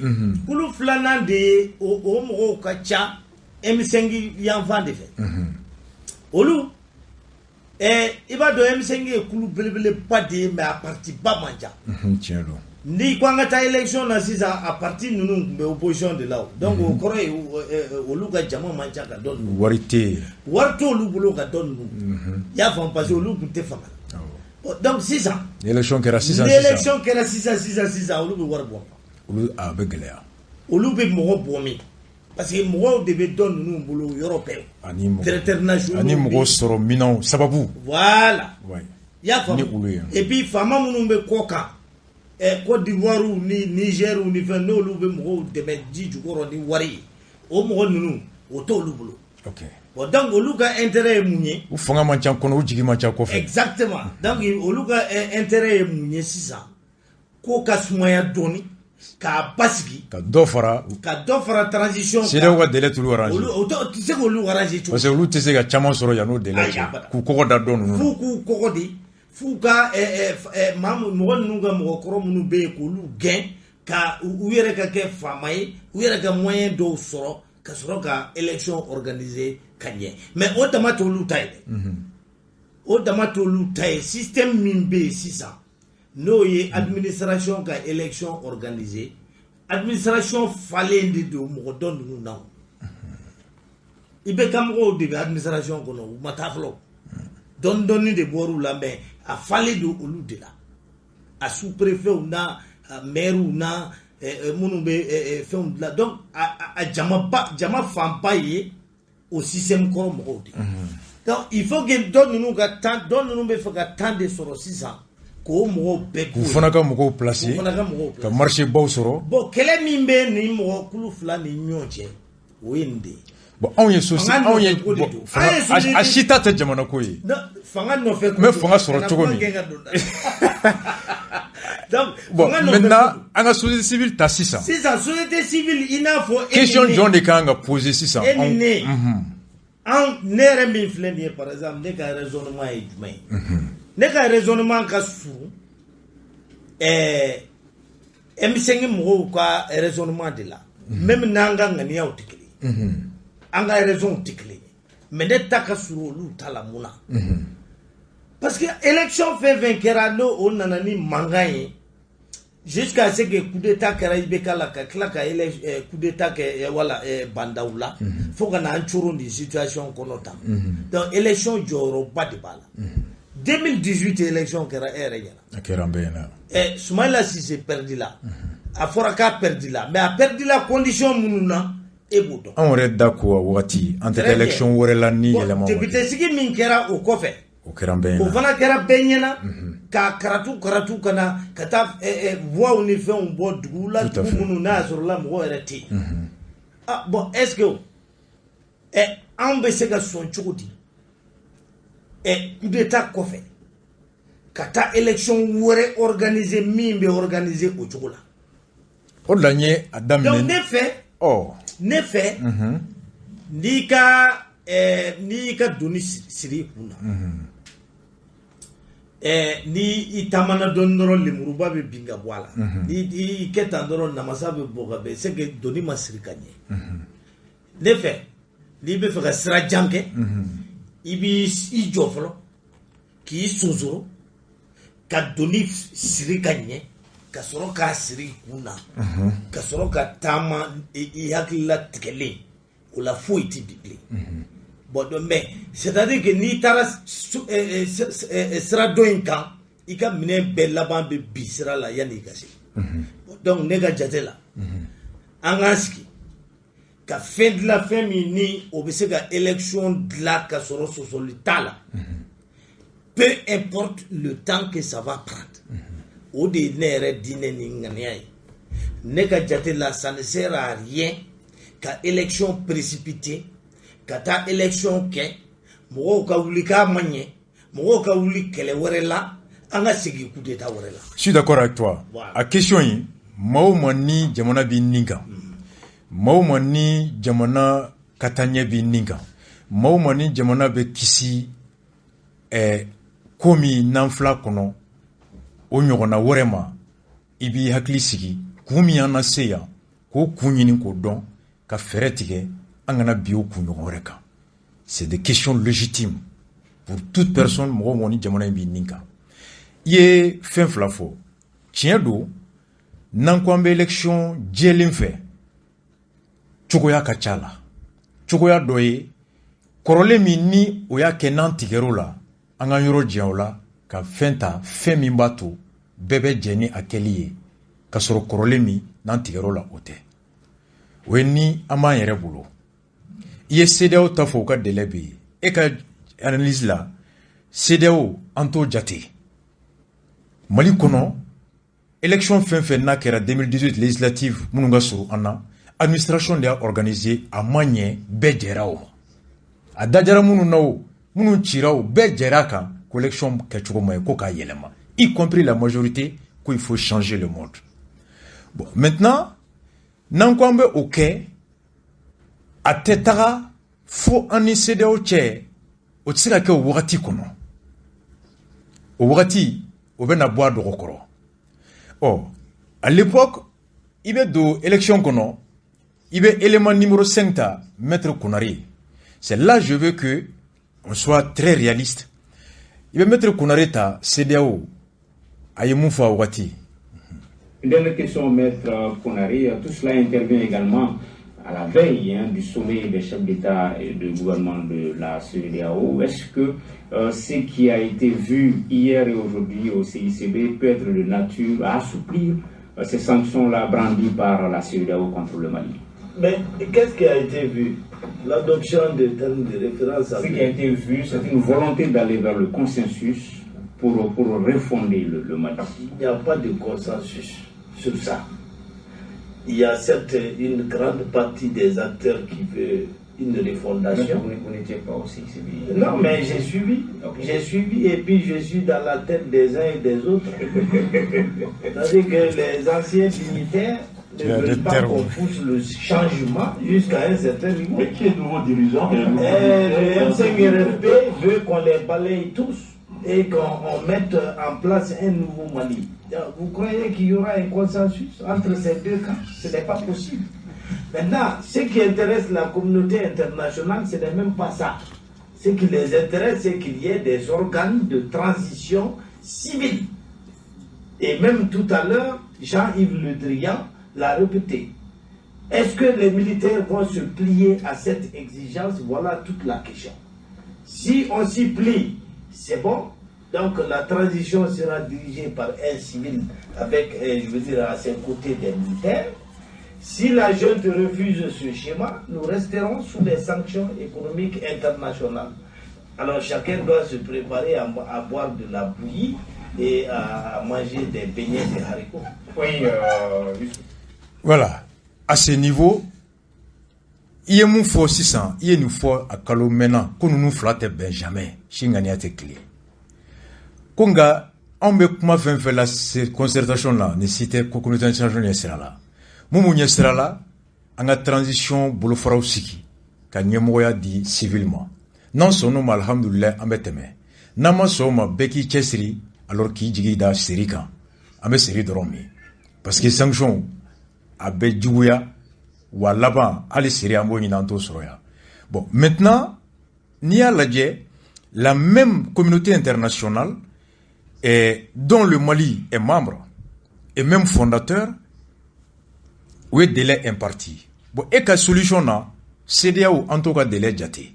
B: Kulu filanan de ye o mɔgɔw ka ca M5 yanfan de fɛ. Olu i b'a dɔn, M5 ye kulu belebeleba de ye, mais a parti ba man ca.
A: Tiɲɛ don.
B: Ni ko an ka taa élection na sisan, a parti ninnu tun bɛ opposition de la o. Donc o kɔrɔ ye olu ka jama man ca ka dɔ ninnu.
A: Wari tɛ yen.
B: Wari t'olu bolo ka dɔ ninnu, i y'a faamu, parce que olu tun tɛ fanga la. Bon, donc sisan
A: Ni élection kɛra sisan
B: ni
A: sisan,
B: élection kɛra sisan sisan sisan, olu bɛ wari bɔ.
A: Olu a bɛ gɛlɛya.
B: Olu bɛ mɔgɔ bɔ min? Parce que mɔgɔw de bɛ dɔ ninnu bolo yɔrɔ bɛɛ.
A: Ani mɔgɔ
B: Directeurs nationaux
A: ani
B: bɛ
A: mɔgɔ sɔrɔ minɛnw sababu.
B: Voilà. I y'a faamu.
A: Ni olu ye.
B: Et puis faama minnu bɛ kɔ kan, Côte d'Ivoire ni Niger ni fɛn, n'olu bɛ mɔgɔw dɛmɛ ji jukɔrɔ ni wari ye, o mɔgɔ ninnu, o t'olu bolo. Bon, donc olu ka intérêt ye mun ye?
A: U fanga man ca kɔnɔ, u jigi man ca kɔfɛ.
B: Exactement. Donc olu ka intérêt ye mun ye sisan? Ko ka sumaya dɔɔni, k'a basigi.
A: Ka dɔ fara
B: Ka dɔ fara transition kan.
A: CEDEAO ka délai t'olu arranger.
B: Olu o tɛ se k'olu arranger cogo.
A: Parce que olu tɛ se ka caman sɔrɔ yan'o délai
B: Ayi,
A: cɛ.
B: abada.
A: K'u kɔgɔ da dɔ ninnu na.
B: F'u k'u kɔgɔ de, f'u ka ɛ ɛ ɛ maa mɔgɔ ninnu ka mɔgɔkɔrɔ minnu bɛ yen, k'olu gɛn, ka u yɛrɛ ka kɛ faama ye, u yɛrɛ ka moyen dɔw sɔrɔ ka sɔrɔ ka élection organiser ka ɲɛ. Mais o dama t'olu ta ye dɛ, o dama t'olu ta ye. Système min bɛ yen sisan, n'o ye administration ka élection organiser, administration falen de don mɔgɔ dɔ ninnu na. O i bɛ ka mɔgɔw de bɛ administration kɔnɔ, u ma taa fɔlɔ, dɔɔni dɔɔni de bɔr'u la, mais a falen don olu de la, a sous-préfet n'a a maire n'a minnu bɛ fɛnw dilan. Donc a jamaba, jama fanba ye o système kɔrɔ mɔgɔw de. Donc il faut que dɔ ninnu ka temps, dɔ ninnu bɛ fɛ ka temps de sɔrɔ sisan k'o mɔgɔw bɛɛ
A: K'u fana ka mɔgɔw
B: k'u
A: placer.
B: fana ka mɔgɔw
A: Ka
B: placer.
A: marché baw sɔrɔ.
B: Bon, kɛlɛ min bɛ nin mɔgɔ kulu fila ni ɲɔgɔn cɛ, o ye nin de ye.
A: Bon, anw ye soci
B: Fanga
A: anw ye
B: nɔfɛ ko de
A: bon,
B: don.
A: fanga
B: An ye société-
A: a si ta tɛ jamana ko ye.
B: Non, fanga nɔfɛ ko
A: N bɛ
B: don.
A: fanga sɔrɔ
B: Kana
A: cogo
B: kuma
A: min.
B: gɛn ka don da. Donc
A: Bon,
B: fanga nɔfɛ ko
A: maintenant
B: don.
A: an ka société civile ta sisan.
B: Sisan société civile, i n'a fɔ e ni
A: Question
B: ne.
A: jɔn de kan ka poser sisan?
B: E ni ne. An ne yɛrɛ min filɛ nin ye, par exemple, ne ka raisonnement ye jumɛn ye? Ne ka raisonnement ka surun M5 mɔgɔw ka raisonnement de la. Même n'an ka ŋaniyaw tɛ kelen ye, an ka raisonw tɛ kelen ye, mais ne ta ka surun olu ta la. Mun na? Parce que élection fɛn fɛn kɛra, n'o o nana ni mankan ye jusqu'à ce que coup d'état kɛra IBK la, ka tila ka coup d'état kɛ wala Bah N'Daw la, fo ka na an coron nin situation kɔnɔ tan. Donc élection jɔyɔrɔba de b'a la. 2018 élection kɛra, e yɛrɛ ɲɛna.
A: A kɛra an bɛɛ ɲɛna.
B: Soumaïla Cissé perdu la. A fɔra k'a perdu la, mais a perdu la condition minnu na, e b'o dɔn.
A: Anw yɛrɛ da ko a wagati an tɛ taa
B: Très bien.
A: élection wɛrɛ la ni
B: Bon,
A: yɛlɛma ma kɛ.
B: député sigi min kɛra o kɔfɛ,
A: O kɛra an bɛɛ
B: o
A: ɲɛna.
B: fana kɛra bɛɛ ɲɛna, k'a karatu karatu ka na ka taa voix ni fɛnw bɔ duguw la,
A: Tout à
B: dugu
A: fait.
B: minnu n'a y'a sɔrɔ la mɔgɔ yɛrɛ tɛ yen. Ah bon, est ce que anw bɛ se ka sɔn cogo di, coup d'état kɔfɛ, ka taa élection wɛrɛ organiser min bɛ organiser o cogo la?
A: O de la n ye a
B: Donc
A: daminɛ.
B: ne fɛ, ne fɛ, n'i ka doni siri i kun na, ni i taamana dɔɔni dɔrɔn, lemuruba bɛ bin ka bɔ a la. Ni i kɛ tan dɔrɔn, namasa bɛ bɔ ka bɛn. C'est que doni ma siri ka ɲɛ. Ne fɛ, n'i bɛ fɛ ka sira jan kɛ, i b'i i jɔ fɔlɔ k'i sonsoro ka doni siri ka ɲɛ, ka sɔrɔ k'a siri i kun na, ka sɔrɔ ka taama i hakilila tigɛlen. O la foyi tɛ bi bilen. Bon, donc, mais c'est à dire que n'i taara sira dɔ in kan, i ka minɛn bɛɛ laban bɛ bin sira la yanni i ka se. Bon, donc ne ka jate la, an k'an sigi ka fɛn dilan, fɛn min ni o bɛ se ka élection dilan ka sɔrɔ sɔsɔli t'a la, peu importe le temps que ça va prendre. O de ye ne yɛrɛ diinɛ ni ŋaniya ye. Ne ka jate la, ça ne sert à rien ka élection précipiter, ka taa élection kɛ, mɔgɔw ka wuli k'a ma ɲɛ, mɔgɔw ka wuli kɛlɛ wɛrɛ la. An ka segin coup d'état wɛrɛ la.
A: Je suis d'accord avec toi.
B: Voilà.
A: A question in, maa o maa ni jamana b'i nin kan, maa o maa ni jamana ka taa ɲɛ b'i nin kan, maa o maa ni jamana bɛ kisi ko min n'an fila kɔnɔ o ɲɔgɔnna wɛrɛ ma, i b'i hakili sigi kun min y'an lase yan, k'o kun ɲini k'o dɔn, ka fɛɛrɛ tigɛ an kana bi o kun ɲɔgɔn wɛrɛ kan. C'est des questions légitimes pour toute personne, mɔgɔ o mɔgɔ ni jamana in b'i nin kan. I ye fɛn fila fɔ, tiɲɛ don. N'an ko an bɛ élection jɛlen fɛ, cogoya ka ca la. Cogoya dɔ ye kɔrɔlen min ni o y'a kɛ n'an tigɛr'o la, an ka yɔrɔ janya o la, ka fɛn ta, fɛn min b'a to bɛɛ bɛ jɛ ni a kɛli ye, ka sɔrɔ kɔrɔlen min n'an tigɛr'o la, o tɛ. O ye ni an b'an yɛrɛ bolo. I ye CEDEAO ta fɔ, u ka délai bɛ yen. E ka analyse la, CEDEAO, an t'o jate. Mali kɔnɔ, élection fɛn fɛn n'a kɛra 2018 législative minnu ka surun an na, administration de y'a organisé, a ma ɲɛ, bɛɛ jɛra o ma. A dajara minnu na o, minnu cira o, bɛɛ jɛra a kan ko élection kɛcogo ma ɲi, ko k'a yɛlɛma, y compris la majorité, ko il faut changer le mode. Bon, maintenant, n'an ko an bɛ o kɛ, a tɛ taga fo an ni CEDEAO cɛ. O tɛ se ka kɛ o wagati kɔnɔ. O wagati o bɛ na bɔ a dɔgɔkɔrɔ. Ɔ, à l'époque, i bɛ don élection kɔnɔ, i bɛ élément numéro 5 ta, maître Konaré. C'est là, je veux que on soit très réaliste. I bɛ maître Konaré ta, CEDEAO a ye mun fɔ a wagati?
C: Une dernière question, maître Konaré. Tout cela intervient également à la veille, hein, du sommet des chefs d'État et de gouvernement de la CEDEAO. Est-ce que ce qui a été vu hier et aujourd'hui au CICB peut être de nature à assouplir ces sanctions-là brandies par la CEDEAO contre le Mali?
B: Mais qu'est-ce qui a été vu? L'adoption des termes de référence.
C: Ce qui a été vu, c'est une volonté d'aller vers le consensus pour refonder le Mali.
B: Il n'y a pas de consensus sur ça. Il y a certes une grande partie des acteurs qui veut une refondation.
C: Vous n'étiez pas au CICB.
B: Non, mais j'ai suivi. J'ai suivi et puis je suis dans la tête des uns et des autres. C'est-à-dire que les anciens militaires ne veulent pas qu'on pousse le changement jusqu'à un certain niveau.
D: Mais qui est nouveau dirigeant?
B: Le M5RFP veut qu'on les balaye tous et qu'on mette en place un nouveau Mali. Vous croyez qu'il y aura un consensus entre ces deux camps? Ce n'est pas possible. Maintenant, ce qui intéresse la communauté internationale, ce n'est même pas ça. Ce qui les intéresse, c'est qu'il y ait des organes de transition civile. Et même tout à l'heure, Jean-Yves Le Drian l'a répété. Est-ce que les militaires vont se plier à cette exigence? Voilà toute la question. Si on s'y plie, c'est bon. Donc la transition sera dirigée par un civil avec, je veux dire, à ses côtés des militaires. Si la junte refuse ce schéma, nous resterons sous les sanctions économiques internationales. Alors chacun doit se préparer à boire de la bouillie et à manger des beignets de haricots.
C: Oui.
A: Voilà. À ce niveau, i ye mun fɔ sisan? I ye nin fɔ a kalo mɛnna ko ninnu fila tɛ bɛn jamais, si ŋaniya tɛ kelen ko. Nka anw bɛ kuma fɛn fɛn la concertation la, nin si tɛ ko communauté internationale ɲɛ sira la. Mun b'u ɲɛ sira la? An ka transition bolofaraw sigi ka ɲɛmɔgɔya di civil ma. N'an sɔnn'o ma, alhamdulilayi, an bɛ tɛmɛ. N'an ma sɔn o ma, bɛɛ k'i cɛsiri alors k'i jigi da seri kan. An bɛ seri dɔrɔn min, parce que sanction a bɛ juguya wa laban, hali seri an b'o ɲini, an t'o sɔrɔ yan. Bon, maintenant, n'i y'a lajɛ, la même communauté internationale dont le Mali est membre et même fondateur, o ye délai imparti. Bon, e ka solution na, CEDEAO, an t'o ka délai jate.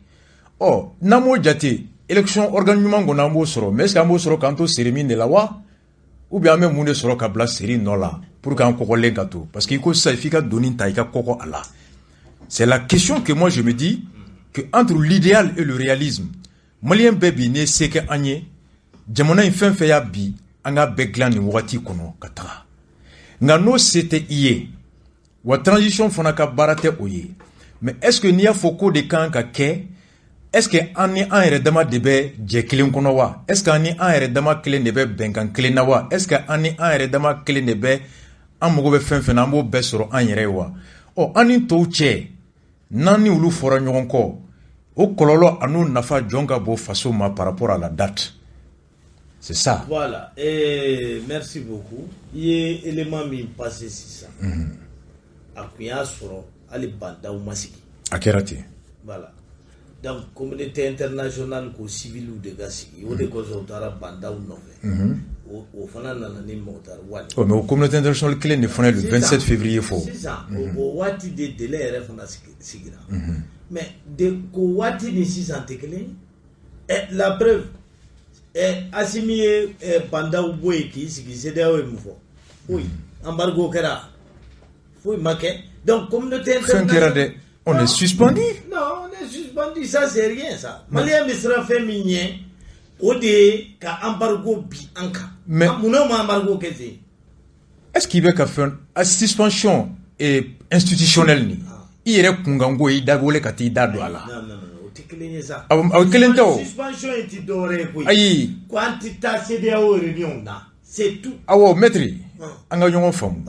A: Ɔ, n'an m'o jate, élection organe ɲuman kɔnɔ, an b'o sɔrɔ, mais est ce que an b'o sɔrɔ k'an to seri min de la wa, ou bien an bɛ mun de sɔrɔ ka bila seri nɔ la pour qu'an kɔkɔlen ka to? Parce que i ko sisan f'i ka doni ta, i ka kɔkɔ a la. C'est la question que moi je me dis, que entre l'idéal et le réalisme, malien bɛɛ bi n'i ye se kɛ an ye, jamana in fɛn fɛn y'a bi, an k'a bɛɛ dilan nin wagati kɔnɔ ka taga. Nka n'o se tɛ i ye wa, transition fana ka baara tɛ o ye. Mais est ce que n'i y'a fɔ k'o de kan ka kɛ Est-ce que an ni an yɛrɛ dama de bɛ jɛ kelen kɔnɔ wa? Est-ce que an ni an yɛrɛ dama kelen de bɛ bɛnkan kelen na wa? Est-ce que an ni an yɛrɛ dama kelen de bɛ an mago bɛ fɛn fɛn na, an b'o bɛɛ sɔrɔ an yɛrɛ ye wa? Ɔ, an ni tɔw cɛ, n'an ni olu fɔra ɲɔgɔn kɔ, o kɔlɔlɔ an'o nafa jɔn ka bon faso ma par rapport à la date? C'est ça.
B: Voilà, et merci beaucoup. I ye élément min passé sisan, a kun y'a sɔrɔ hali Bah N'Daw ma sigi.
A: A kɛra ten.
B: Voilà, donc communauté internationale ko civiliw de ka sigi, o de kosɔn u taara Bah N'Daw nɔfɛ. O fana nana ni Moctar Ouane.
A: Oh, mais o communauté internationale kelen de fana ye le 27 février fɔ.
B: Sisan, o waati de délai yɛrɛ fana sigira, mais de ko waati ni sisan tɛ kelen ye. La preuve, Assimi ye Bah N'Daw bɔ yen k'i sigi, CEDEAO ye mun fɔ? Foyi. Embargo kɛra? Foyi ma kɛ. Donc communauté
A: Fɛn kɛra dɛ, on est suspendu.
B: Non, on est suspendu, ça c'est rien ça. Malien bɛ siran fɛn min ɲɛ, o de ye ka embargo bi an kan.
A: Mais
B: munna ma embargo kɛ ten?
A: Est-ce qu'il bɛ ka fɛn a suspension institutionnelle ni i yɛrɛ kunkanko i da wele ka t'i da don a la?
B: Non, non, non, o tɛ kelen ye sa.
A: Awɔ, kelen tɛ o.
B: Suspension in ti dɔwɛrɛ ye koyi.
A: Ayi.
B: Ko an ti taa CEDEAO réunion na, c'est tout.
A: Awɔ, maître, an ka ɲɔgɔn faamu.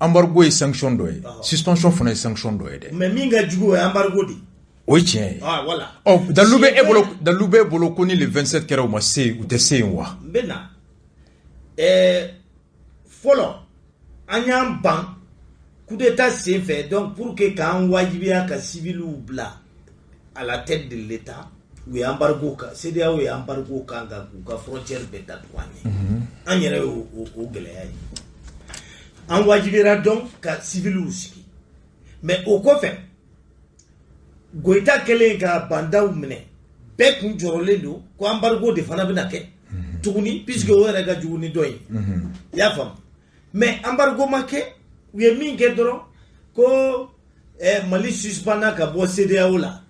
A: Embargo ye sanction dɔ ye, suspension fana ye sanction dɔ ye dɛ.
B: Mais min ka jugu, o ye embargo de ye.
A: O ye tiɲɛ ye.
B: Ah, voilà.
A: Ɔ, dalilu bɛ e bolo, dalilu bɛ e bolo ko ni le 27 kɛra, u ma se yen, u tɛ se yen wa?
B: N bɛ na fɔlɔ, an y'an ban coup d'état sen fɛ. Donc pour que k'an wajibiya ka civiliw bila à la tête de l'état, u ye embargo kan, CEDEAO ye embargo kan kan k'u ka frontière bɛɛ datugu an ye. An yɛrɛ y'o o gɛlɛya ye, an wajibiyara donc ka civiliw sigi. Mais o kɔfɛ, Goïta kɛlen ka Bah N'Daw minɛ, bɛɛ kun jɔrɔlen don ko embargo de fana bɛna kɛ tuguni, puisque o yɛrɛ ka jugu ni dɔ ye, i y'a faamu. Mais embargo ma kɛ. U ye min kɛ dɔrɔn, ko Mali suspendra ka bɔ CEDEAO la,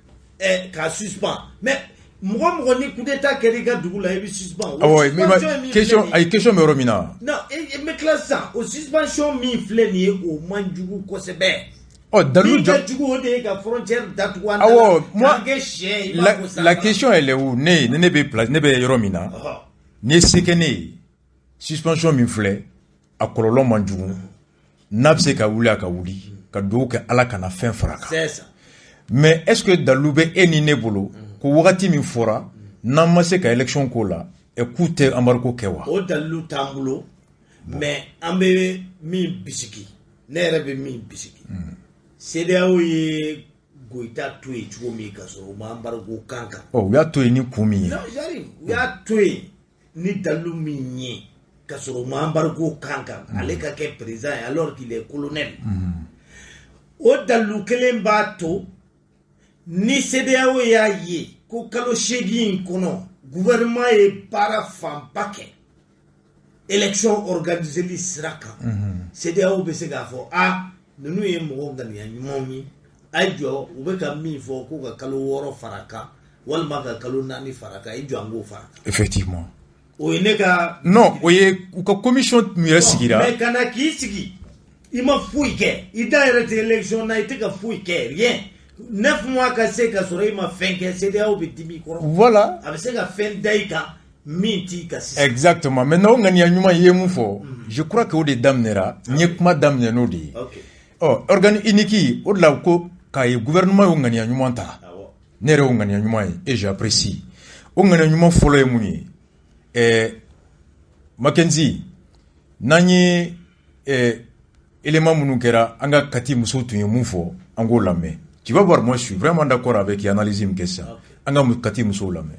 B: k'a suspend. Mais mɔgɔ mɔgɔ ni coup d'état kɛra i ka dugu la, i bɛ suspend.
A: Awɔ, mais question, ayi, question bɛ yɔrɔ min na.
B: Non, n bɛ tila sisan. O suspension min filɛ nin ye, o man jugu kosɛbɛ.
A: Ɔ, dalilu
B: Min
A: jɔ
B: ka jugu, o de ye ka frontière datugu an da
A: Awɔ,
B: la,
A: moi,
B: k'an kɛ sɛ ye, i b'a
A: la,
B: fɔ sa.
A: la question elle est où? Ne bɛ place, ne bɛ yɔrɔ min na, n'i ye se kɛ ne ye, suspension min filɛ, a kɔlɔlɔ man jugu. N'a bɛ se ka wuli, a ka wuli, ka dugawu kɛ Ala kana fɛn fara a kan.
B: C'est ça.
A: Mais est-ce que dalilu bɛ e ni ne bolo ko wagati min fɔra, n'an ma se ka élection k'o la, k'u tɛ embargo kɛ wa?
B: O dalilu t'an bolo, mais an bɛ min bisigi, ne yɛrɛ bɛ min bisigi, CEDEAO ye Goïta to yen cogo min ka sɔrɔ u ma embargo kan kan.
A: Ɔ, u y'a to yen ni kun min ye.
B: Non, j'arrive. U y'a to yen ni dalilu min ye ka sɔrɔ u ma embargo kan kan, ale ka kɛ président ye alors qu'il est colonel, o dalilu kelen b'a to ni CEDEAO y'a ye ko kalo 8 in kɔnɔ, gouvernement ye baara fanba kɛ élection organiseli sira kan, CEDEAO bɛ se k'a fɔ: a ninnu ye mɔgɔ ŋaniya ɲumanw ye, a ye jɔ, u bɛ ka min fɔ ko ka kalo 6 fara kan walima ka kalo 4 fara kan, i jɔ an k'o fara kan.
A: Effectivement.
B: O ye ne ka.
A: Non, o ye u ka commission min yɛrɛ sigira.
B: Mais ka na k'i sigi, i ma foyi kɛ, i da yɛrɛ tɛ élection na, i tɛ ka foyi kɛ, rien, 9 mois ka se ka sɔrɔ i ma fɛn kɛ, CEDEAO bɛ dimi i kɔrɔ.
A: Voilà.
B: A bɛ se ka fɛn da i kan min t'i ka sisan.
A: Exactement. Maintenant, o ŋaniya ɲuman, i ye mun fɔ, je crois que o de daminɛra, n ye kuma daminɛ n'o de ye. Ɔ, organe unique, o de la ko k'a ye gouvernement y'o ŋaniya ɲuman ta. Ne yɛrɛ y'o ŋaniya ɲuman ye et j'apprécie. O ŋaniya ɲuman fɔlɔ ye mun ye? Mackenzie, n'an ye élément minnu kɛra, an ka Kati musow tun ye mun fɔ, an k'o lamɛn. Tu vas voir, moi je suis vraiment d'accord avec analyse min kɛ sisan. An ka Kati musow lamɛn.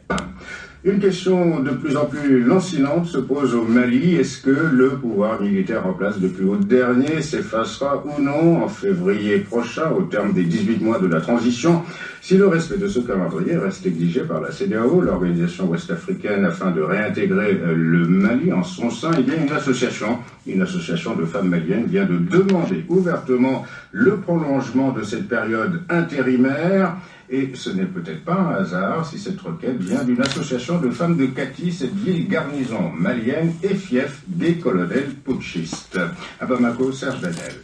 D: Une question de plus en plus lancinante se pose au Mali. Est-ce que le pouvoir militaire en place depuis août dernier s'effacera ou non en février prochain, au terme des 18 mois de la transition? Si le respect de ce calendrier reste exigé par la CEDEAO, l'organisation ouest-africaine, afin de réintégrer le Mali en son sein, eh bien une association de femmes maliennes vient de demander ouvertement le prolongement de cette période intérimaire. Et ce n'est peut-être pas un hasard si cette requête vient d'une association de femmes de Kati, cette ville garnison malienne et fief des colonels putschistes. À Bamako, Serge Daniel.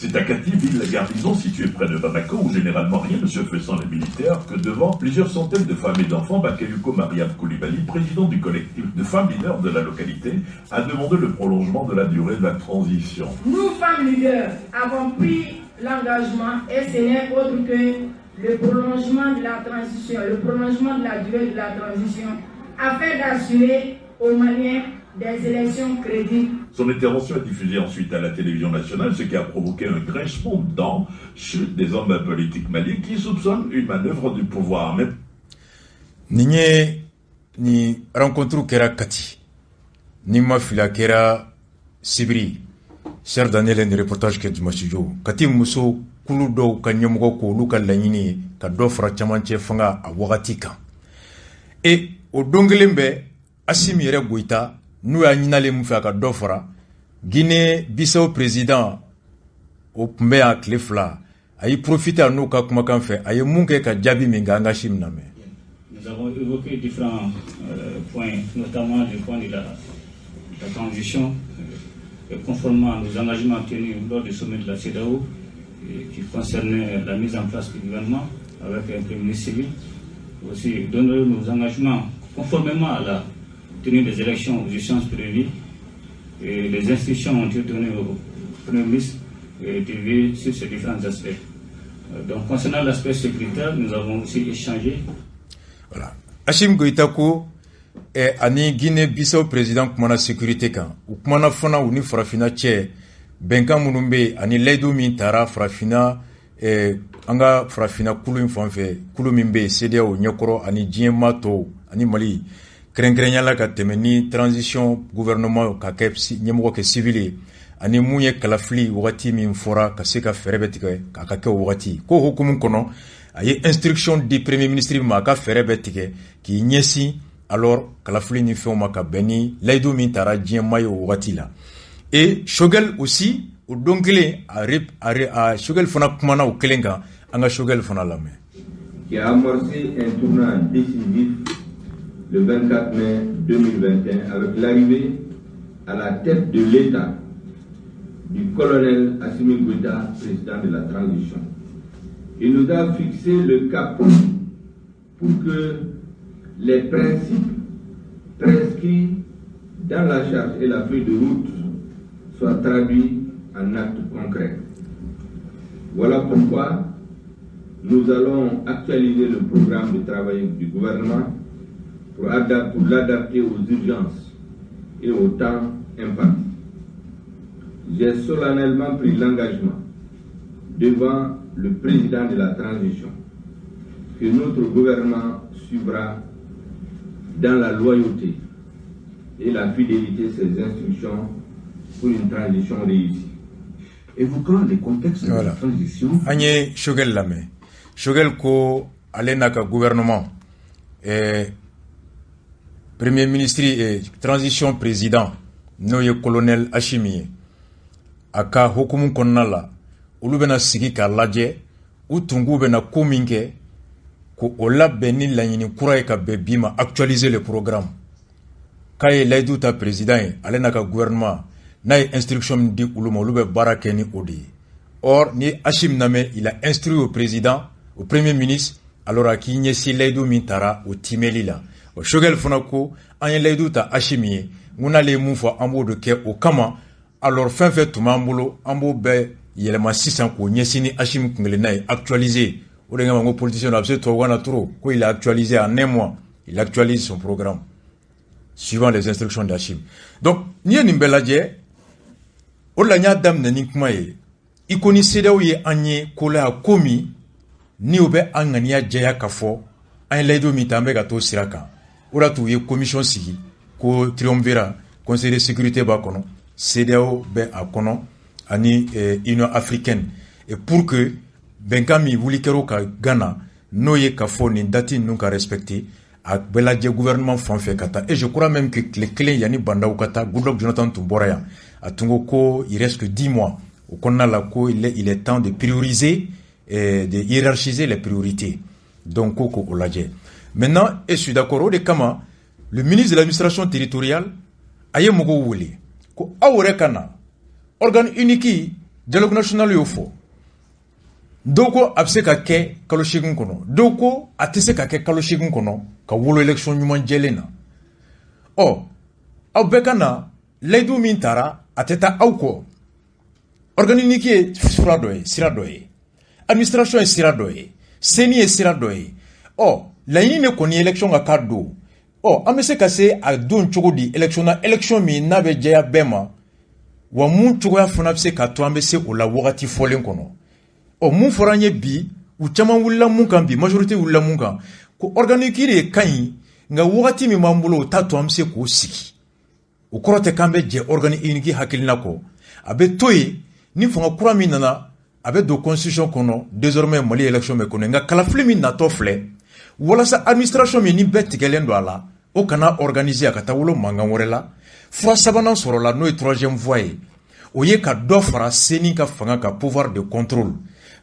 E: C'est à Kati, ville la garnison située près de Bamako, où généralement rien ne se fait sans les militaires, que devant plusieurs centaines de femmes et d'enfants, Bakayoko Mariam Koulibaly, président du collectif de femmes leaders de la localité, a demandé le prolongement de la durée de la transition.
F: Nous, femmes leaders, avons pris l'engagement et ce n'est autre que le prolongement de la transition, le prolongement de la durée de la transition, afin d'assurer aux Maliens des élections crédibles.
E: Son intervention est diffusée ensuite à la télévision nationale, ce qui a provoqué un grincement de dents chez des hommes politiques maliens qui soupçonnent une manœuvre du pouvoir. Mais
A: Nin ye ni rencontre kɛra Kati, ni ma fili, a kɛra sibiri. Cher Daniel, ni reportage kɛ dimanche jo. Kati muso kulu dɔw ka ɲɛmɔgɔ ko olu ka laɲini ye ka dɔ fara camancɛ fanga a wagati kan. E o don kelen bɛɛ, Asimi yɛrɛ Goyita n'u y'a ɲinalen mun fɛ a ka dɔ fara, Guinée Bissau président, o tun bɛ yan tile 2, a y'i profiter a n'u ka kumakan fɛ. A ye mun kɛ ka jaabi min kɛ, an ka si min lamɛn.
G: Nous avons évoqué différents points, notamment le point de la transition, conformément à nos engagements tenus lors du sommet de la CEDEAO, qui concernait la mise en place du gouvernement avec un premier ministre civil. Aussi, donner nos engagements conformément à la tenue des élections aux échéances prévues. Et les instructions ont été données au Premier ministre de veiller sur ces différents aspects. Donc, concernant l'aspect sécuritaire, nous avons aussi échangé.
A: Voilà. Assimi Goïta ko ani Guinée Bissau président kumana sécurité kan. U kumana fana u ni farafinna cɛ bɛnkan minnu bɛ yen ani layidu min tara farafinna, an ka farafinna kulu in fan fɛ, kulu min bɛ yen CEDEAO ɲɛkɔrɔ, ani diɲɛ maa tɔw ani Mali kɛrɛnkɛrɛnya la, ka tɛmɛ ni transition gouvernement ka kɛ ɲɛmɔgɔ kɛ civil ye, ani mun ye kalafili wagati min fɔra, ka se ka fɛɛrɛ bɛ tigɛ k'a ka kɛ o wagati. Ko hukumu kɔnɔ, a ye instruction di premier ministre ma, a ka fɛɛrɛ bɛ tigɛ k'i ɲɛsin alors kalafili ni fɛnw ma, ka bɛn ni layidu min tara diɲɛ maa ye o wagati la. Et Choguel aussi, o don kelen, a Choguel fana kumana o kelen kan. An ka Choguel fana lamɛn.
H: Qui a amorcé un tournant décisif le 24 mai 2021 avec l'arrivée à la tête de l'État du colonel Assimi Goïta, président de la transition. Il nous a fixé le cap pour que les principes prescrits dans la charte et la feuille de route soient traduits en actes concrets. Voilà pourquoi nous allons actualiser le programme de travail du gouvernement pour l'adapter aux urgences et au temps imparti. J'ai solennellement pris l'engagement devant le président de la transition que notre gouvernement suivra dans la loyauté et la fidélité ses instructions pour une transition réussie.
I: Évoquant les contextes de la transition.
A: An ye Choguel lamɛn. Choguel ko ale n'a ka gouvernement, premier ministre et transition président, n'o ye colonel Assimi ye, a ka hukumu kɔnɔna la, olu bɛna sigi k'a lajɛ u tun k'u bɛna ko min kɛ ko o labɛn ni laɲini kura ye ka bɛn bi ma, actualiser le programme. K'a ye layidu ta président ye, ale n'a ka gouvernement, n'a ye instruction min di olu ma, olu bɛ baara kɛ ni o de ye. Or ni Assimi lamɛn, il a instruit au président, au premier ministre, alors a k'i ɲɛsin layidu min tara o timɛli la. O Choguel fana ko an ye layidu ta Assimi ye, n ko n'ale ye mun fɔ, an b'o de kɛ. O kama alors, fɛn fɛn tun b'an bolo, an b'o bɛɛ yɛlɛma sisan k'o ɲɛsin ni Assimi kunkelenna ye, actualiser. O de kama n ko politicien a bɛ se tubabukan na trop. Ko il a actualisé en un mois, il actualise son programme suivant les instructions d'Assimi. Donc n'i ye nin bɛɛ lajɛ, o de la n y'a daminɛ ni kuma ye i ko ni CEDEAO ye an ye ko la yan, ko min ni o bɛ an ŋaniya jɛya k'a fɔ an ye layidu min ta, an bɛ ka t'o sira kan. O de y'a to u ye commission sigi ko triumvirat, conseil de sécurité b'a kɔnɔ, CEDEAO bɛ a kɔnɔ, ani Union africaine, et pour que bɛnkan min wuli kɛra ka Gana, n'o ye k'a fɔ nin date ninnu ka respecter, a bɛɛ lajɛ gouvernement fan fɛ ka taa. Et je crois même que tile kelen yanni Bah N'Daw ka taa, Goodluck Jonathan tun bɔra yan, a tun ko ko il reste que 10 mois o kɔnɔna la, ko il est temps de prioriser, de hiérarchiser les priorités. Donc ko k'o lajɛ maintenant. Et je suis d'accord. O de kama le ministre de l'Administration territoriale a ye mɔgɔw wele ko aw yɛrɛ ka na organe unique. Dialogue national y'o fɔ. Dɔw ko a bɛ se ka kɛ kalo 8 kɔnɔ, dɔw ko a tɛ se ka kɛ kalo 8 kɔnɔ ka wolo élection ɲuman jɛlen na. Ɔ, aw bɛɛ ka na layidu min taara, a tɛ taa aw kɔ. Organe unique ye fura dɔ ye, sira dɔ ye. Administration ye sira dɔ ye. CENI ye sira dɔ ye. Ɔ, laɲini de kɔni ye élection ka k'a don. Ɔ, an bɛ se ka se a don cogo di élection na, élection min n'a bɛ jɛya bɛɛ ma, wa mun cogoya fana bɛ se k'a to an bɛ se o la wagati fɔlen kɔnɔ? Ɔ, mun fɔra an ye bi, u caman wulila mun kan bi, majorité wulila mun kan, ko organe unique de ka ɲi, nka wagati min b'an bolo, o t'a to an bɛ se k'o sigi. O kɔrɔ tɛ k'an bɛ jɛ organe unique hakilina kɔ. A bɛ to yen, ni fanga kura min nana, a bɛ don constitution kɔnɔ, désormais Mali élection bɛ kɔnɔ. Nka kalafili min natɔ filɛ, walasa administration min ni bɛɛ tigɛlen don a la, o kana organiser a ka taa wolo mankan wɛrɛ la, fura sabanan sɔrɔla, n'o ye troisième voie ye. O ye ka dɔ fara CENI ka fanga ka pouvoir de contrôle.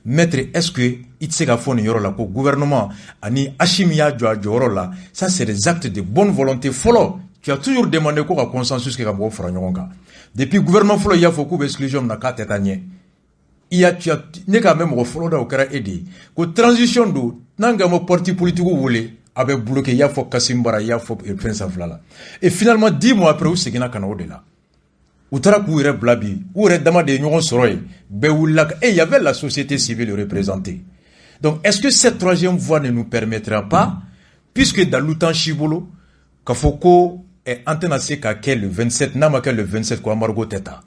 A: Maître, est-ce que i tɛ se ka fɔ nin yɔrɔ la ko gouvernement ani Assimi y'a jɔ a jɔyɔrɔ la? Ça, c'est des actes de bonne volonté fɔlɔ. Tu as toujours demandé ko ka consensus kɛ, ka mɔgɔw fara ɲɔgɔn kan. Depuis gouvernement fɔlɔ, i y'a fɔ k'u bɛ exclusion min na, k'a tɛ taa ɲɛ. I y'a tu as ne k'a mɛn mɔgɔ fɔlɔ da, o kɛra e de ye ko transition don, n'an ka ma parti politique wele, a bɛ bloqué. I y'a fɔ Kassim Bara, i y'a fɔ fɛn sanfɛla la. Et finalement, 10 mois après, u seginna ka na o de la. U taara k'u yɛrɛ bila bi, u yɛrɛ dama de ye ɲɔgɔn sɔrɔ yen, bɛɛ wulila et il y avait la société civile représentée. Donc est-ce que cette troisième voie ne nous permettra pas, puisque dalu t'an si bolo k'a fɔ ko an tɛna se ka kɛ le 27, n'a ma kɛ le 27, ko embargo tɛ ta?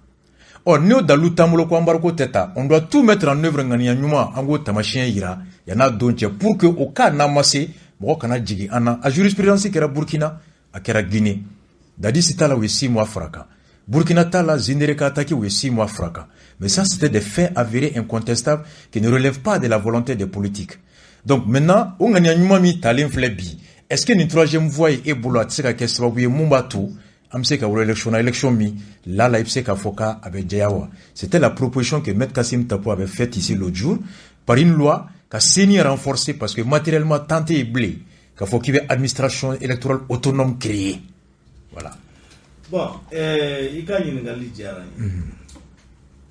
A: Ɔ, n'o dalu t'an bolo ko embargo tɛ ta, on doit tout mettre en œuvre, ŋaniya ɲuman, an k'o taamasiyɛn yira yann'a don cɛ, pour que au cas n'an ma se, mɔgɔ kana jigin an na. A jurisprudence kɛra Burkina, a kɛra Guinée. Dadis ta la, u ye 6 mois fara kan. Burkina ta la, Zindere ka attaqué, u ye 6 mois fara kan. Mais ça, c'était des faits avérés, incontestables, qui ne relèvent pas de la volonté des politiques. Donc maintenant, o ŋaniya ɲuman min talen filɛ bi, est-ce que nin troisième voie ye e bolo, a tɛ se ka kɛ sababu ye mun b'a to an bɛ se ka wolo élection na, élection min la la i bɛ se k'a fɔ k'a bɛ jɛya wa? C'était la proposition que Maître Kassim Tapo avait faite ici l'autre jour, par une loi, ka CENI renforcer, parce que matériellement temps tɛ yen bilen k'a fɔ k'i bɛ administration électorale autonome créer. Voilà.
B: Bon, i ka ɲininkali diyara n ye.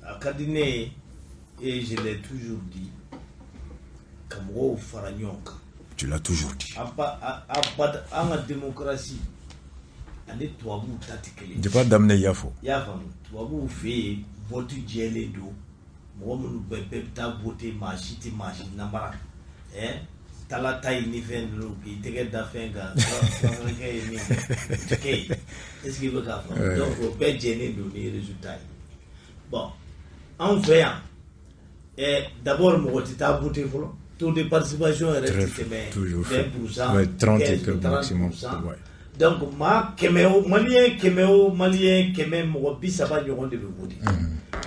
B: A ka di ne ye, et je l'ai toujours dit, ka mɔgɔw fara ɲɔgɔn kan.
A: Tu l'as toujours dit.
B: An ka démocratie ani tubabuw ta tɛ kelen ye.
A: Depuis a daminɛ, i y'a fɔ.
B: I y'a faamu, tubabuw fɛ yen, vote jɛlen don, mɔgɔ minnu bɛɛ bɛ taa voter, maa si tɛ maa si namara. Tala ta yi ni fɛn ninnu, k'i tɛgɛ da fɛn kan, furakɛ ye min kɛ, o tɛ kɛ yen. Est ce que i bɛ k'a faamu? Donc o bɛɛ jɛlen don ni résultat ye. Bon, anw fɛ yan, d'abord mɔgɔ tɛ taa voter fɔlɔ. Taux de participation yɛrɛ tɛ tɛmɛ 20%,
A: Ouais, 30 et
B: 15,
A: quelques maximum.
B: 30%.
A: Ouais.
B: Donc maa 100 o, maliyɛn 100 o, maliyɛn 100, mɔgɔ 30 ɲɔgɔn de bɛ voter.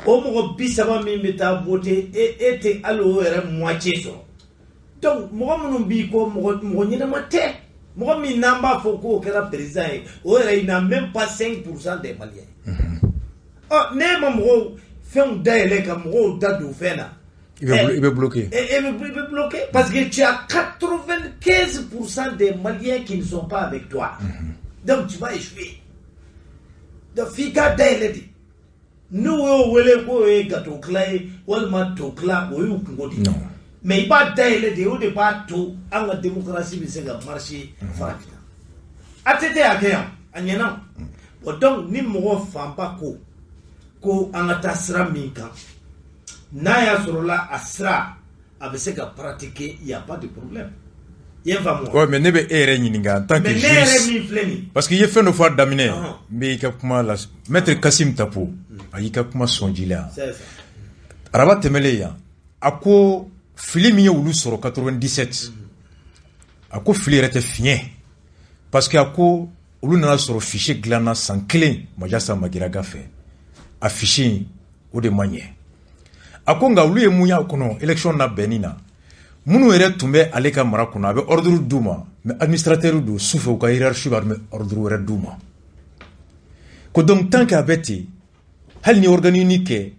B: O mɔgɔ 30 min bɛ taa voter, e tɛ hali o yɛrɛ moitié sɔrɔ. Donc mɔgɔ minnu b'i kɔ, mɔgɔ ɲɛnama tɛ. Mɔgɔ min n'an b'a fɔ k'o kɛra président ye, o yɛrɛ, il n'a même pas 5% des Maliens. Ɔ, n'e ma mɔgɔw fɛnw dayɛlɛ ka mɔgɔw da don fɛn na,
A: I bɛ bloqué.
B: E bɛ bloqué parce que tu as 95% des Maliens qui ne sont pas avec toi. Donc tu vas échouer. Donc f'i ka dayɛlɛ de. N'u y'o wele k'o ye gâteau tila ye walima to tila, o y'u kungo de ye.
A: Non.
B: Mais i b'a dayɛlɛ de, o de b'a to an ka démocratie bɛ se ka marcher farafinna. ATT y'a kɛ yan, a ɲɛna. Bon, donc ni mɔgɔ fanba ko ko an ka taa sira min kan, n'a y'a sɔrɔ la a sira a bɛ se ka pratiquer, il y a pas de problème. I ye n faamu wa?
A: Ouais, mais ne bɛ e yɛrɛ ɲininka en tant que
B: Mais ne yɛrɛ
A: juriste.
B: min filɛ nin
A: Parce que i ye fɛn dɔ fɔ a daminɛ, n bɛ i ka kuma la. Maître Kassim Tapo, a y'i ka kuma sɔn ji la yan.
B: C'est ça.
A: Araba tɛmɛlen yan, a ko fili min ye olu sɔrɔ 97, a ko fili yɛrɛ tɛ fiɲɛ, parce que a ko olu nana sɔrɔ fichier dilanna san kelen Majasa Magiraga fɛ, a fichier in o de ma ɲɛ. A ko nka olu ye mun y'a kɔnɔ élection na bɛnni na, minnu yɛrɛ tun bɛ ale ka mara kɔnɔ, a bɛ ordre d'u ma, mais administrateur don sufɛ, u ka hiérarchie b'a ordre wɛrɛ d'u ma. Ko donc tant que a bɛ ten, hali ni organe unique kɛ,